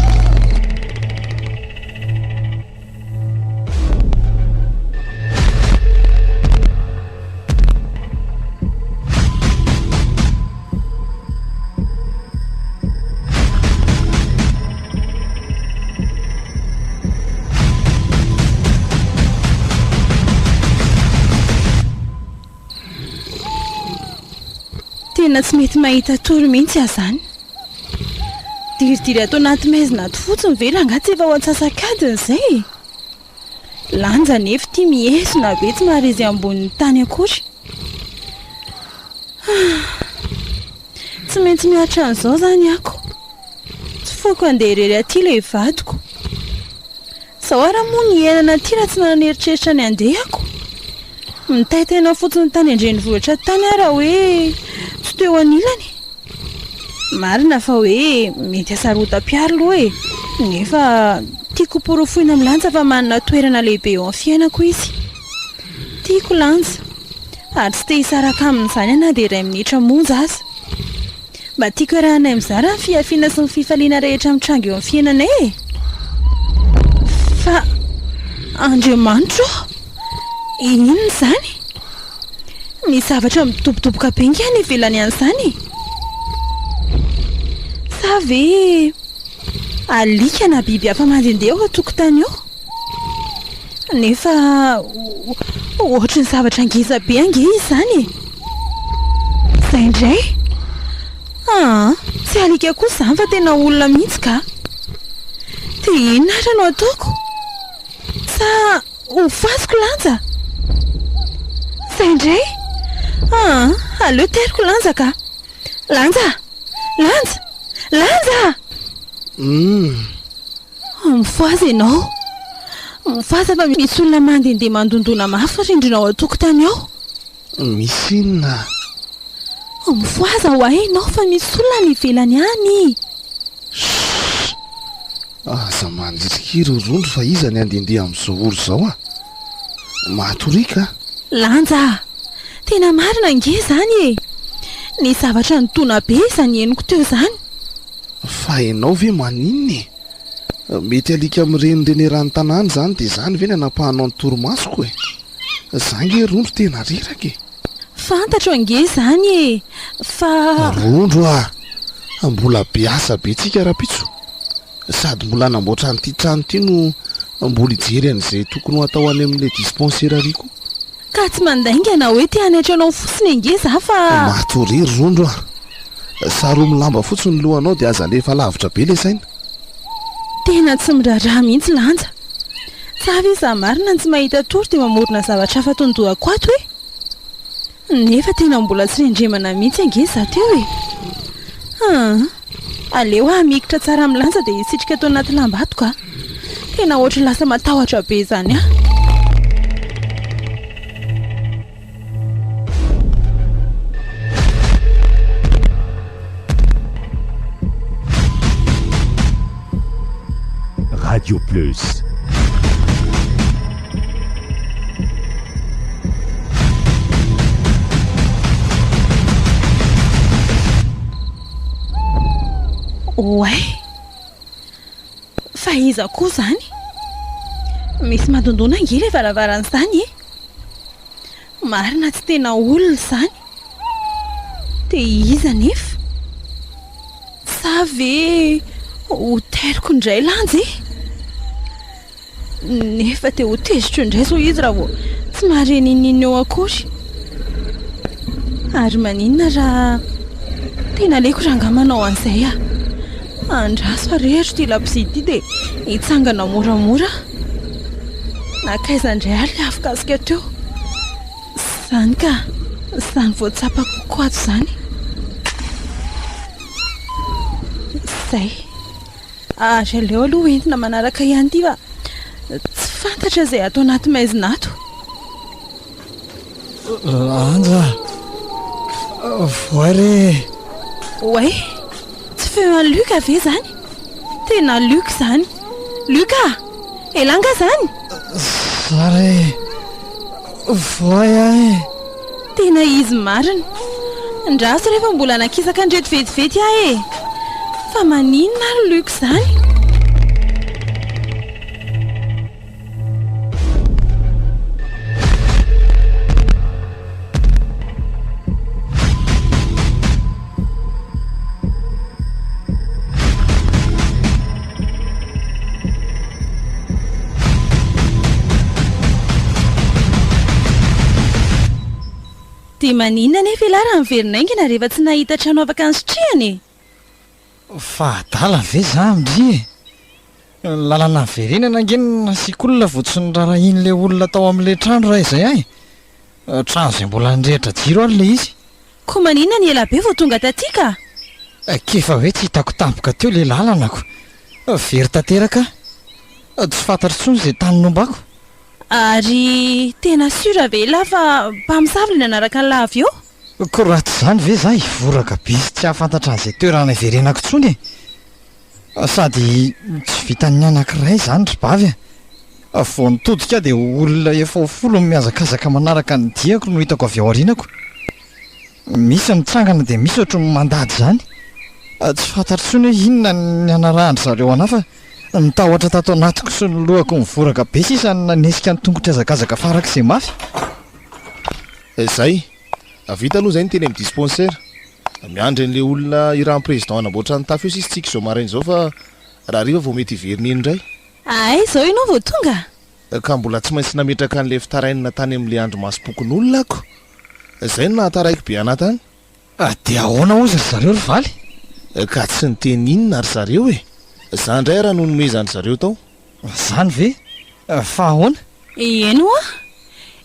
Tena tsy mety mahita tory mihitsy aho zany. Diridiry ato anaty maizina ato fotsiny ve rangahy tsy efa ho antsasak'adiny izay e? Lanja nefa ity miesona be tsy maharezy ambonin'ny tany akory. Tsy maintsy miaritra an'izao izany ako. Tsy foiko handeha irery aty ilay vadiko. Zao ara moa ny iainana aty raha tsy nanana eritreritra ny handehako. Nitaitaina fotsiny tany an-drenivohitra tany aho raha hoe tsy teo anilany. Marina fa hoe mety hasarotam-piaro aloha e, nefa tiako hoporofoina amin'i Lanja fa manana toerana lehibe eo amin'ny fiainako izy. Tiako Lanja, ary tsy te hisaraka aminy izany aho na dia iray minitra monja aza. Mba tiako iarahanay mizara ny fihafiana sy ny fifaliana rehetra mitranga eo amin'ny fiainanay e! Fa Andriamanitro ô! Inona izany? Misy zavatra midobodoboka be nge any ivelany any izany e! Sa ve alika na biby hafa mandehandeha ao an-tokotany ao? Nefa ohatry ny zavatra ngeza be ange izany e! Izay indray? Aa, tsy alika kosa izany fa tena olona mihitsy ka! Dia inona ary no ataoko? Sa ho fasiko Lanja? Izay indray? Aa, aleo tairiko Lanja ka! Lanja! Lanja! Lanja! Humm. Mifohaza ianao. Mifohaza fa misy olona mandehandeha mandondona mafy rindrina ao an-tokotany ao. Misy inona? Mifohaza ho ahy ianao fa misy olona any ivelany any. Shh! Aza mandritrikiry ry Rondro fa iza ny handehandeha amin'izao ora izao a? Mahatoriaka a! Lanja a! Tena marina ange izany e! Nisy zavatra nidona be izany henoko teo izany. Fa ianao ve maninona e? Mety alika mirenireny eran'ny tanàna izany dia izany ve ny anapahanao ny torimasoko e? Za nge Rondro tena reraka e! Fantatro ange izany e! Fa. Rondro a! Mbola be asa be tsika rahampitso. Sady mbola hanamboatra an'ity trano ity no mbola hijery an'izay tokony ho atao any amin'ilay dispensaire ary koa. Ka tsy mandainga na hoe te hanaitra anao fotsiny ange za fa. Matoria ry Rondro a! Saromy lamba fotsiny ny lohanao dia aza alefa lavitra be le saina. Tena tsy miraharaha mihitsy Lanja. Tsa ve za marina no tsy mahita tory dia mamorona zavatra hafa ato an-dohako ato e? Nefa tena mbola tsy rendremana mihitsy ange za teo e! Aa! Aleo aho mikitra tsara amin'ny lanja dia hisitrika ato anaty lamba ato ka! Tena ohatry ny lasa matahotra be izany aho. Radio Plus. Oay! Fa iza koa izany? Misy mandondona ange ilay varavarana izany e! Marina tsy tena olona izany. Dia iza anefa? Sa ve ho tairiko indray Lanja e? Nefa dia ho tezitra eo indray izao izy raha vao tsy mahare n'inon'inona eo akory. Ary maninona raha tena aleoko rangahy manao an'izay aho. Andraso arehitro ity labozia ity dia hitsangana moramora aho. Nankaiza indray ary ilay afokasika teo? Izany ka! Izany vao tsapako kokoa ato izany. Izay. Ary aleo aloha ho entina manaraka ihany ity fa tsy fantatra izay ato anaty maizina ato. Lanja a! Voay re e! Oay! Tsy feo an'i Luc ve izany? Tena Luc izany! Luc a! Elah angaha izany? Za re e! Voay aho e! Tena izy marina! Ndraso re fa mbola nakisaka an'ireto vetivety aho e! Fa maninona ary Luc izany? Dia maninona anefa ialahy raha miverina haingana rehefa tsy nahita trano afaka nisitrihana e? Fa adala ve za ndry e? Ny lalana niverenana ange no nasiako olona vao tsy noraharahian'ilay olona tao amin'ilay trano raha izay ahy e! Trano izay mbola nirehitra jiro ary ilay izy. Koa maninona ny ela be vao tonga taty ka? K'efa hoe tsy hitako tampoka teo ilay lalana ko! Very tanteraka aho. Tsy fantatro intsony izay tany nombako. Ary tena sûr ve elah fa mpamosavy ilay nanaraka an'lah avy eo? Ko raha tsy izany ve za hivoraka be sy tsy hahafantatra an'izay toerana hiverenako intsony e! Sady tsy vitan'ny anankiray izany ry bavy a! Vao nitodika aho dia olona efa ho folo mihazakazaka manaraka ny diako no hitako avy ao aorianako. Misy mitsangana dia misy ohatry ny mandady izany. Tsy fantatro intsony hoe inona ny hanarahan-dry zareo anà fa ny tahotra tato anatiko sy ny lohako mivoraka be sisa no nanesika ny tongotro hihazakazaka farak'izay mafy. Izay. Vita aloha izay ny teny amin'ny dispensaire. Miandry an'ilay olona irahan'ny président hanamboatra ny tafo io sisa tsika izao maraina izao fa rahariva vao mety hiverina eny indray. Hay izao ianao vao tonga? Ka mbola tsy maintsy nametraka an'ilay fitarainana tany amin'ilay andrimasom-pokonolona ako. Izay no nahataraiky be anà tany. Dia ahoana hozy ry zareo ry Valy? Ka tsy niteny inona ry zareo e! Za indray ara no nomezan-dry zareo tao. Zany ve? Fa ahoana? Eny hoa!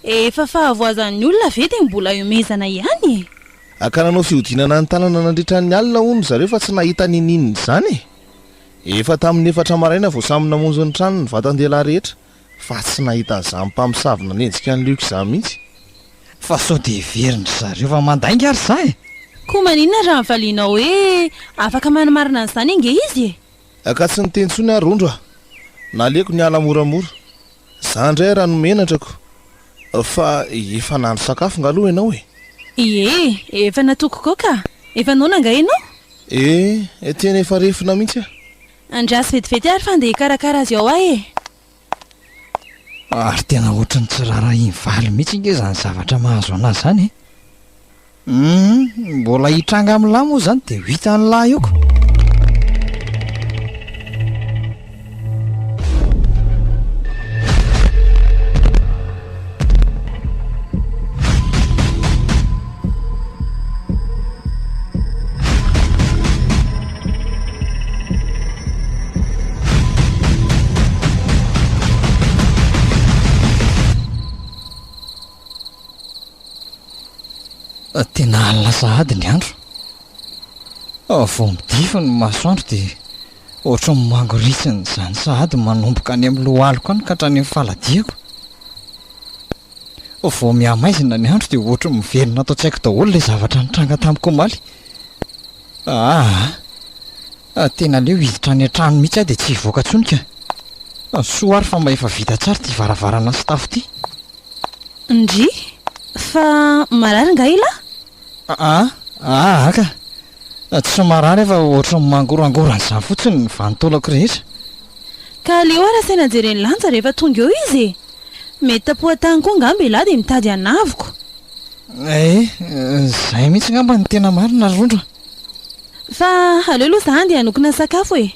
Efa fahavoazan'ny olona ve dia mbola ihomezana ihany e! Ka nanao fihodinana ny tanana nandritra ny alina hono ry zareo fa tsy nahita ninininona izany e! Efa tamin'ny efatra maraina vao samy namonjy ny tranony ny vatan-dehilahy rehetra fa tsy nahita an'izany mpamosavy nanenjika an'i Luc izany mihitsy. Fa sao dia heverin-dry zareo fa mandainga ary za e! Koa maninona raha valianao hoe afaka manamarina an'izany ange izy e! Ka tsy niteny intsony aho Rondro a! Naleoko niala moramora. Za indray raha no menatra ko! Fa efa nahandro sakafo nga aloha ianao e? Ie, efa natoko koa ka! Efa noana nga ianao? Eh, tena efa refona mihitsy aho. Andraso vetivety ary fa andeha hikarakara azy ao aho e! Ary tena ohatry ny tsy raharahian'i Valy mihitsy ange izany zavatra mahazo an'azy izany e! Humm, mbola hitranga amin'lah moa izany dia ho hitan'lah eo ko! Tena alina sahady ny andro. Vao midify ny masoandro dia ohatran'ny mangoritsina izany sahady manomboka any amin'ny lohaliko any ka hatrany amin'ny faladiako. Vao mihamaizina ny andro dia ohatry ny miverina ato an-tsaiko daholo ilay zavatra nitranga tamiko omaly. Aa! Tena aleo hiditra any an-trano mihitsy aho dia tsy hivoaka intsony ka. Soa ary fa mba efa vita tsara ity varavarana sy tafo ity. Ndry! Fa marary angaha elah? Aa! Aa ka! Tsy marary aho fa ohatry ny mangorangorana izany fotsiny ny vanin-taolako rehetra. Ka aleo ary asaina jeren'i Lanja rehefa tonga eo izy e! Mety tapohan-tany koa angamba elah dia mitady hanavoko. Eh, izay mihitsy angamba no tena marina ry Rondro a! Fa aleo aloha za andeha hanokona sakafo e!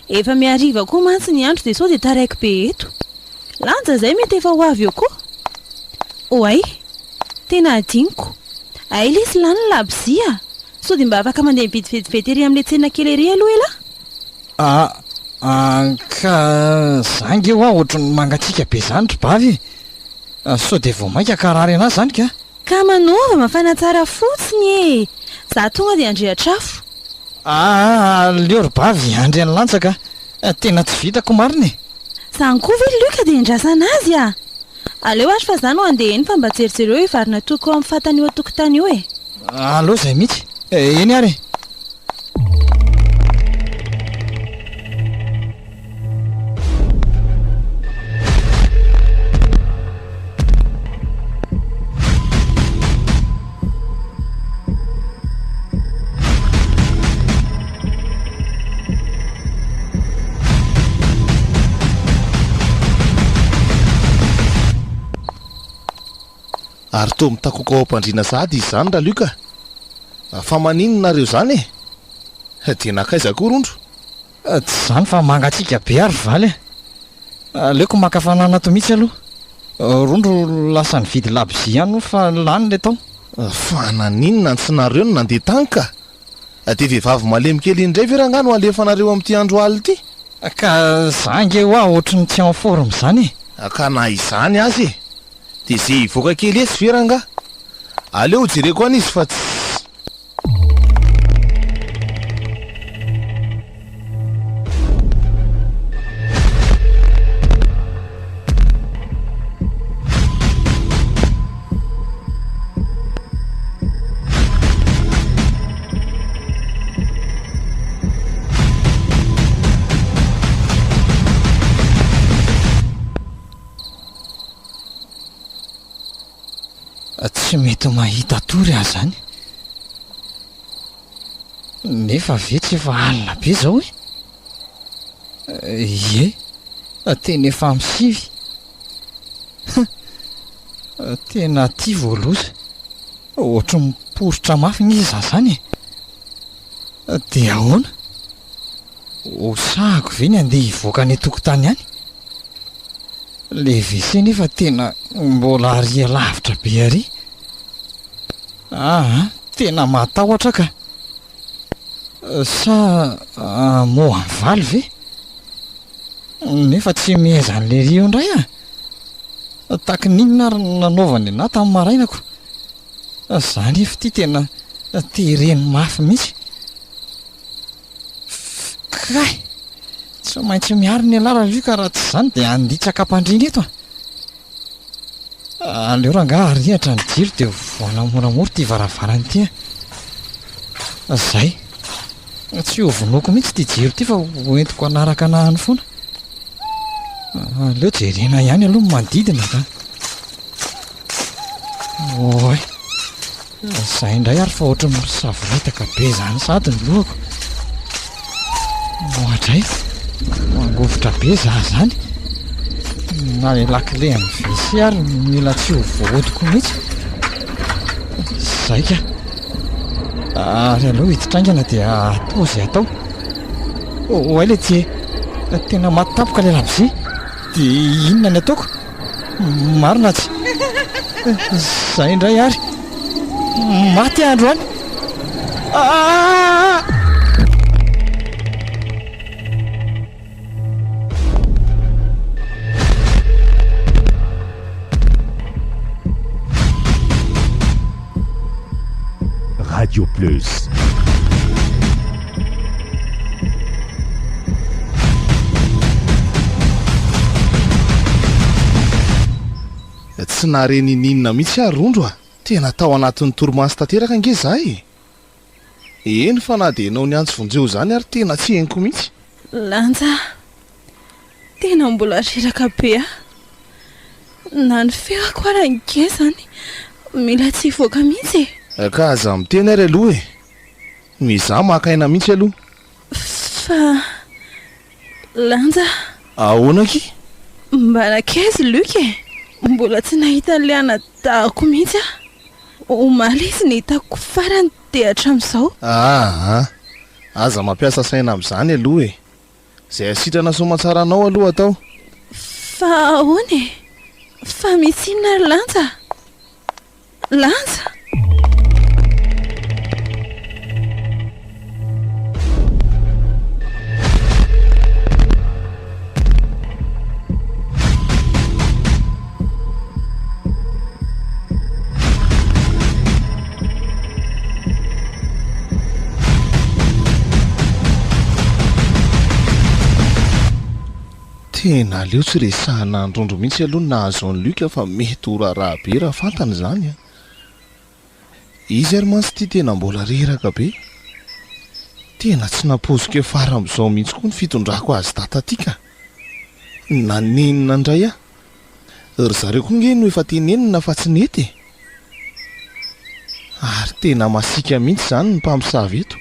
Efa mihariva koa mantsy ny andro dia sao dia taraiky be eto. Lanja izay mety efa ho avy eo koa. Oay! Tena adinoko. Hay lesy lany ny labozia a! Sao dia mba afaka mandeha mividy vetivety ery amin'ilay tsena kely ery aloha elah? A, a, ka za nge hoa ohatry ny mangatsiaka be zany ry bavy e! Sao dia vao mainka hankarary anah zany ka! Ka manaova mafana tsara fotsiny e! Za tonga dia handrehatra afo. Aa aleo ry bavy handry an'i Lanja ka! Tena tsy vitako marina e! Zany koa ve Luc dia endrasana azy a! Aleo ary fa za no handeha eny fa mba jerijereo io vary natoko ao amin'ny fatana io an-tokotany io e! Aleo izay mihitsy! Eny ary e! Ary toa mitakoka ao am-pandriana sahady izy izany Raluc a! Fa maninona nareo izany e? Dia nankaiza koa rondro? Tsy izany fa mangatsiaka be ary Valy a! Aleoko maka hafanana ato mihitsy aloha. Rondro lasa nividy labozia ihany moa fa lany ilay tao. Fa naninona no tsy nareo no nandeha tany ka? Dia vehivavy malemy kely iny indray ve rangahy no alefanareo amin'ity andro alina ity? Ka za ange hoa ohatry ny tsy en forme izany e! Ka na izany aza e! Dia ze hivoaka kely etsy ve rangahy? Aleo hojereko any izy fa tsy. Tsy mety mahita tory aho zany. Nefa ve tsy efa alina be izao e? Ie, tena efa amin'ny sivy. Tena aty vao loza. Ohatry ny miporitra mafy nge izaho izany e! Dia ahoana? Ho sahako ve ny handeha hivoaka any an-tokotany any? Ilay WC nefa tena mbola ary lavitra be ary. Aa, tena matahotra aho ka! Sa hamoha ny valy ve? Nefa tsy miheza an'i Lery eo indray aho. Tahaky ny inona ary no nanaovany anà tamin'ny marainako? Za nefa ity tena tereny mafy mihitsy. Kay! Tsy maintsy miarina ialahy Raluc raha tsy izany dia handitsaka am-pandriana eto a! Aleo rangaha arihatra ny jiro dia vohana moramora ity varavarana ity a! Zay! Tsy ho vonoiko mihitsy ity jiro ity fa ho entiko hanaraka anah any foana. Aleo jerena ihany aloha ny manodidina ka. Oay! Izay indray ary fa ohatry ny misavoritaka be izany sahady ny lohako. Oadray! Mangovitra be za izany. Na ilay lakile amin'ny WC ary mila tsy ho voahodiko mihitsy. Izay ka! Ary aleo hiditra haingana dia atao izay atao. Oay letie! Tena maty tampoka ilay labozia. Dia inona ny ataoko? Marina tsy. Izay indray ary. Maty aho androany. Aa! Radio Plus. Tsy nahare ninininona mihitsy aho Rondro a! Tena tao anatin'ny torimaso tanteraka ange za e! Eny fa na dia ianao niantso vonjeo izany ary tena tsy henoko mihitsy. Lanja a! Tena mbola reraka be aho. Na ny feoko ara ange izany mila tsy hivoaka mihitsy e! Ka aza miteny ary aloha e! Mizaha maka aina mihitsy aloha. Fa Lanja a! Ahoana akia? Mba nankaiza i Luc e? Mbola tsy nahita an'ilay anadahiko mihitsy aho. Omaly izy no hitako farany dia hatramin'izao. Aa! Aza mampiasa saina amin'izany aloha e! Izay hasitrana soamantsara anao aloha atao. Fa ahoana e? Fa misy inona ry Lanja? Lanja? Tena aleo tsy resahana androndro mihitsy aloha ny nahazo an'i Luc fa mety ho raharaha be raha fantany izany an! Izy ary mantsy ity tena mbola reraka be. Tena tsy nampoiziko hiafara amin'izao mihitsy koa ny fitondrako azy data ty ka! Nanenina indray aho. Ry zareo koa nge no efa tenenina fa tsy nety e! Ary tena masiaka mihitsy izany ny mpamosavy eto.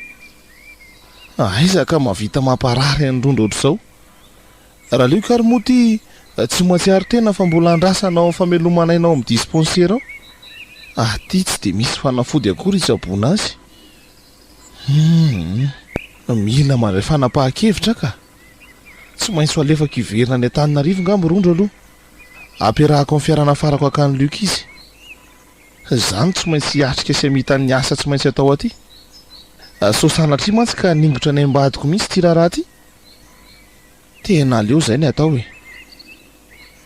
Aiza ka mahavita mamparary an'i Rondro ohatr'izao. Ralioka ary moa ity tsy mahatsiaro tena fa mbola andrasana ao amin'ny fameloman'aina ao amin'ny dispensaire ao. Aty tsy dia misy fanafody akory hitsaboana azy. Humm. Mila mandray fanapahan-kevitra ka. Tsy maintsy ho alefako hiverina any Antananarivo ngamba Rondro aloha. Ampiarahako amin'ny fiara nafarako hakan'i Luc izy. Izaho no tsy maintsy hiatrika sy hamita ny asa tsy maintsy atao aty. Sao sanatria mantsy ka haningotra ny aim-badiko mihitsy ity raharaha ity. Tena aleo izay ny atao e.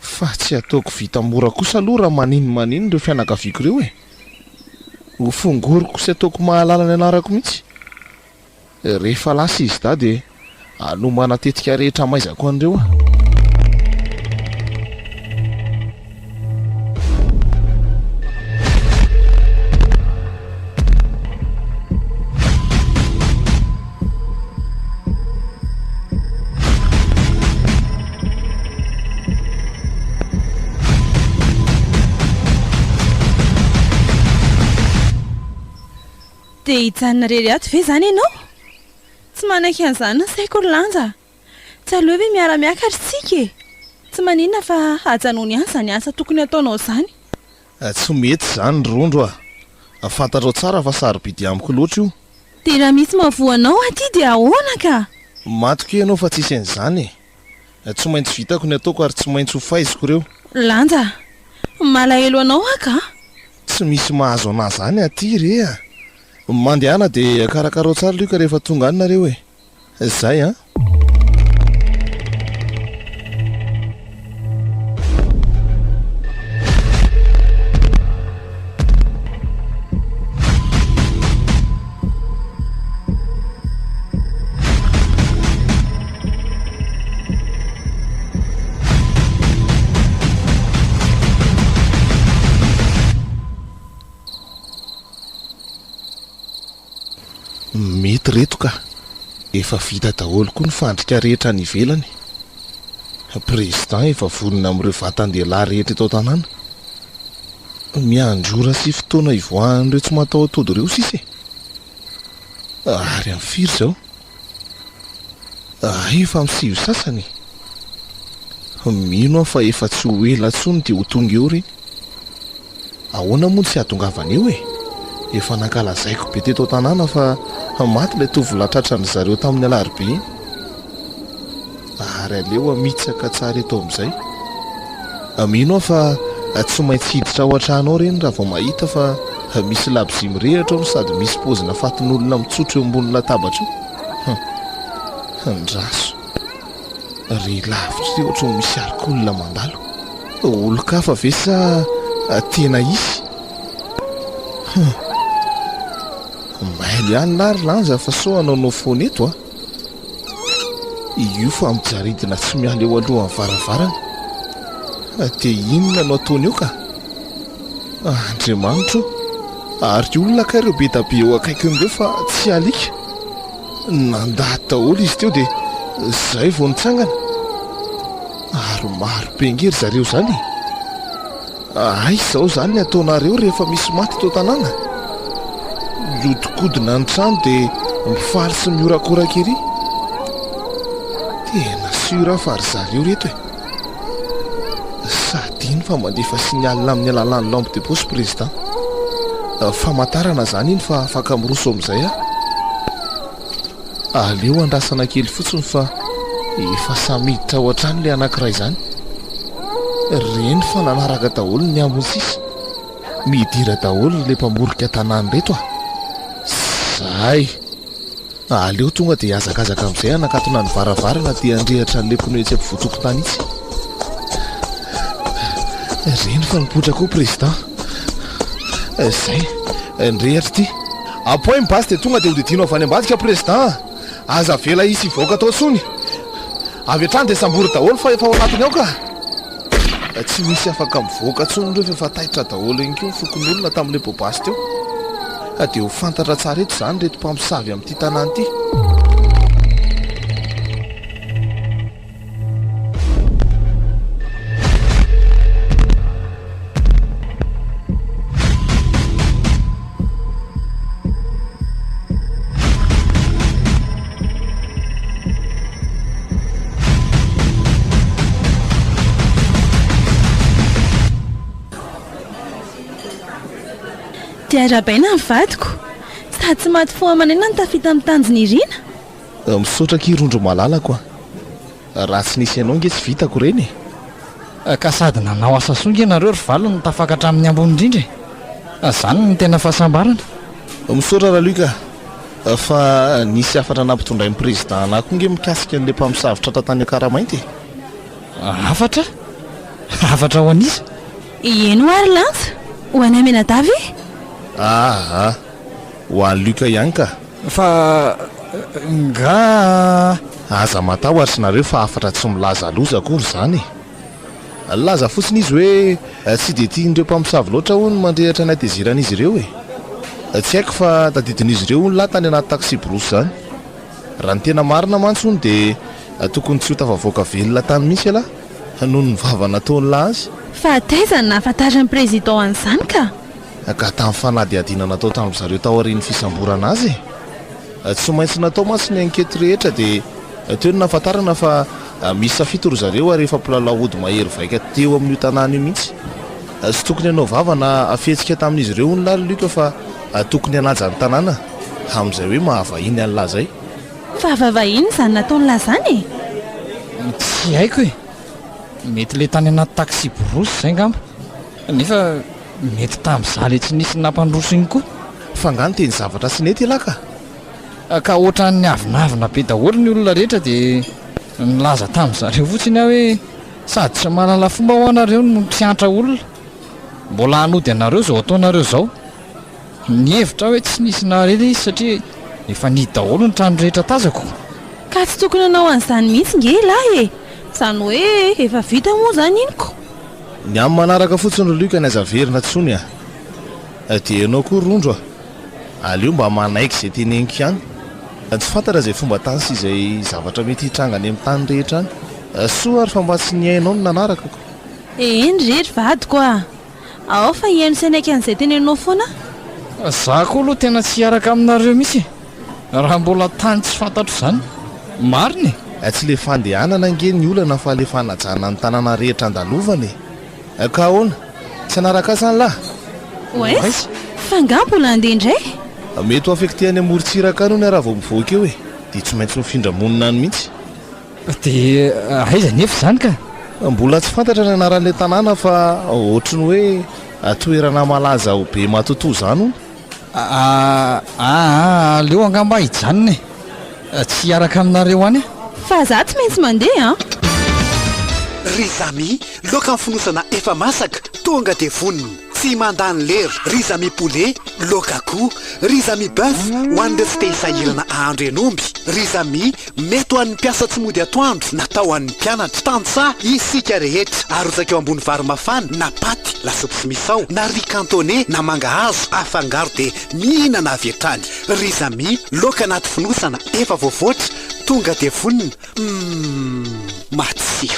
Fa tsy ataoko vita mora kosa aloha raha maninomanino ireo fianakaviako ireo e. Ho fongoriko sy ataoko mahalala ny anarako mihitsy. Rehefa lasa izy dahy dia hanomana tetika rehetra hamaizako an'ireo aho. Dia hijanona irery ato ve izany ianao? Tsy manaiky an'izany ny saiko ry Lanja a! Tsy aleo ve miara-miakatra isika e? Tsy maninona fa ajanony ihany izany asa tokony hataonao izany. Tsy mety izany ry Rondro a! Fantatrao tsara fa sarobidy amiko loatra io. Dia raha misy mahavoa anao aty dia ahoana ka? Matokia ianao fa tsy hisy an'izany e! Tsy maintsy vitako ny ataoko ary tsy maintsy ho faiziko ireo. Lanja a! Malahelo anao aho ka! Tsy misy mahazo anà izany aty re a! Mandehana dia karakarao tsara Luc rehefa tonga any nareo e! Zay an! Mety reto ka! Efa vita daholo koa ny fandrika rehetra any ivelany. Président efa vonona amin'ireo vatan-dehilahy rehetra eto an-tanàna. Miandry ora sy fotoana hivoahan'ireo tsy mataho-tody ireo sisa e! Ary amin'ny firy izao? Hay efa amin'ny sivy sasany e! Mino aho fa efa tsy ho ela intsony dia ho tonga eo ireny. Ahoana moa no tsy hahatongavany eo e? Efa nankalazaiko be teto an-tanàna fa maty ilay tovolahy tratran-dry zareo tamin'ny alarobia iny. Ary aleo hamitsaka tsara eto amin'izay. Mino aho fa tsy maintsy hiditra ao an-trano ao ireny raha vao mahita fa misy labozia mirehitra ao no sady misy paozina fatin'olona mitsotra eo ambony latabatra eo. Hum. Andraso. Re lavitra ry ohatran'ny misy alikaolona mandalo. Olon-kafa ve sa tena izy? Hum. Mailo ihany lahy ry Lanja fa sao hanaonao foana eto a. Io fa mijaridina tsy miala eo alohan'ny varavarana. Dia inona no ataony eo ka? Andriamanitra ô! Ary olona kay ireo be da be eo akaikiny ireo fa tsy alika. Nandady daholo izy teo dia izay vao nitsangana. Ary maro be ange ry zareo izany e! Aiza izao izany ny ataonareo rehefa misy maty eto an-tanàna? Mihodinkodina ny trano dia mifaly sy mihorakoraka ery. Tena sûr aho fa ry zareo ireto e! Sady iny fa mandefa signal amin'ny alalan'ny lampe de poche président. Famantarana izany iny fa afaka miroso amin'izay aho. Aleo andrasana kely fotsiny fa efa samy hiditra ao an-trano ilay anankiray izany. Reny fa nanaraka daholo ny ambiny sisa. Midira daholo ry le mpamorika tanàna ireto a! Zay! Aleo tonga dia hihazakazaka amin'izay hanakatona ny varavarana dia handrehitra an'ilay pneu etsy ampovoan-tokotany itsy. Reny fa nipoitra koa président. Zay, nirehitra ity. Apoay ny basy dia tonga dia hodidino avy any ambadika président a! Aza avela hisy hivoaka tao intsony. Avy hatrany dia sambory daholo fa efa ao anatiny ao ka! Tsy misy afaka mivoaka intsony ireo fa efa taitra daholo ihany koa ny fokonolona tamin'ilay poa-basy teo. Dia ho fantatra tsara eto izany ireto mpamosavy amin'ity tanàna ity. Dia arahabaina ny vadiko. Sady tsy maty fo aman'aina no tafita amin'ny tanjon'i Irina. Misaotra akia Rondro malalako a! Raha tsy nisy anao nge tsy vitako ireny e! Ka sady nanao asa soa nge nareo ry Valo no tafakatra amin'ny ambony indrindra e! Zany no tena fahasambarana. Misaotra Raluc a! Fa nisy hafatra nampitondrain'ny président anah koa nge mikasika an'ilay mpamosavy tratra tany Ankaramainty e! Hafatra? Hafatra ho an'iza? Eny hoa ry Lanja! Ho anay mianadahy ve? Aa! Ho an'i Luc ihany ka! Fa nga. Aza matahotra nareo fa hafatra tsy milaza loza akory izany e! Nilaza fotsiny izy hoe tsy dia tian'ireo mpamosavy loatra hono ny mandrehitra ny hatezeran'izy ireo e! Tsy haiko fa tadidin'izy ireo hono lahy tany anaty taxi-brousse izany. Raha ny tena marina mantsy hono dia tokony tsy ho tafavoaka velona tany mihitsy ialahy noho ny vava nataon'lah azy. Fa taiza no nahafantaran'ny président an'izany ka? Ka tamin'ny fanadihadiana natao tamin-dry zareo taorian'ny fisamborana azy e! Tsy maintsy natao mantsy ny enquête rehetra dia teo no nahafantarana fa miisa fito ry zareo ary efa mpilalao ody mahery vaika teo amin'io tanàna io mihitsy. Tsy tokony hanao vava na fihetsika tamin'izy ireo hono lahy ry Luc fa tokony hanaja ny tanàna amin'izay hoe maha vahiny an'lah izay. Fa vavahiny izany nataon'lah izany e! Tsy haiko e! Mety le tany anaty taxi-brousse izay ngamba. Nefa mety tamin'izaho le tsy nisy nampandroso iny koa. Fa nga niteny zavatra tsy nety ialahy ka? Ka ohatran'ny niavonavona be daholo ny olona rehetra dia nilaza tamin'zareo fotsiny aho hoe sady tsy mahalala fomba hoa nareo no tsy antra olona. Mbola hanody anareo izao ataonareo izao. Nihevitra aho hoe tsy nisy nahare ilay izy satria efa nihidy daholo ny trano rehetra tazako. Ka tsy tokony hanao an'izany mihitsy nge ialahy e! Izany hoe efa vita moa izany iny ko! Ny amin'ny manaraka fotsiny ry Luc ny aza averina tsony a! Dia ianao koa Rondro a! Aleo mba manaiky izay teneniko ihany. Tsy fantatra izay fomba tany sy izay zavatra mety hitranga any amin'ny tany rehetra any. Soa ary fa mba tsy nihaino ny nanaraka ko! Eny re ry vadiko a! Ao fa hihaino sy hanaiky an'izay teneninao foana aho. Za koa aloha tena tsy hiaraka aminareo mihitsy e! Raha mbola tany tsy fantatro izany. Marina e! Tsy le fandehanana ange ny olana fa le fanajana ny tanàna rehetra andalovana e! Ka ahoana? Tsy hanaraka ahy zany lah? Oes! Fa nga mbola handeha indray? Mety ho affecté any amorontsiraka any hono aho raha vao mivoaka eo e! Dia tsy maintsy mifindra monina any mihitsy. Dia aiza anefa izany ka? Mbola tsy fantatra ny anaran'ilay tanàna fa ohatry ny hoe toerana malaza ho be matotoa izany hono. Aa aleo angamba aho hijanona e! Tsy hiaraka aminareo any aho. Fa za tsy maintsy mandeha an! Rizami, laoka amin'ny fonosana efa masaka, tonga dia vonona. Tsy mandany lera. Rizami poulet, laoka akoho. Rizami boeuf, ho an'ireo tsy te hisahirana ahandro hen'omby. Rizami, Mety ho an'ny mpiasa tsy mody atoandro, natao ho an'ny mpianatra, tantsaha, isika rehetra. Arotsaka eo ambony vary mafana, na paty, lasopy sy misao, na riz cantonais, na mangahazo, afangaro dia mihinana avy hatrany. Riz ami, laoka anaty fonosana, efa voavoatra, tonga dia vonona. Humm! Matsiro.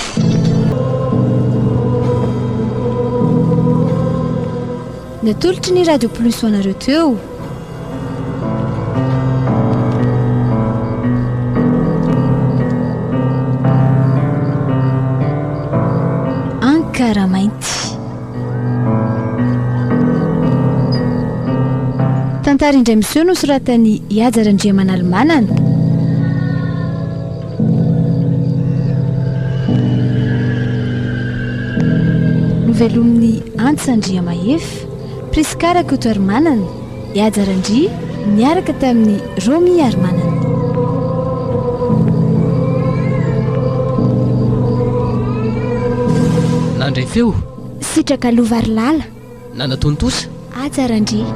Natolotry ny Radio Plus ho anareo teo. Ankaramainty. Tantara indray miseho nosoratan'i Ihaja Randriamanalimanana. Novelomin'i Antsa Andriamahefa, Prisca Rakotoarimanana, Ihaja Randria niaraka tamin'i Romy Arimanana. Nandray feo. Sitraka Lova Arilala. Nanatontosa. Haja Randria.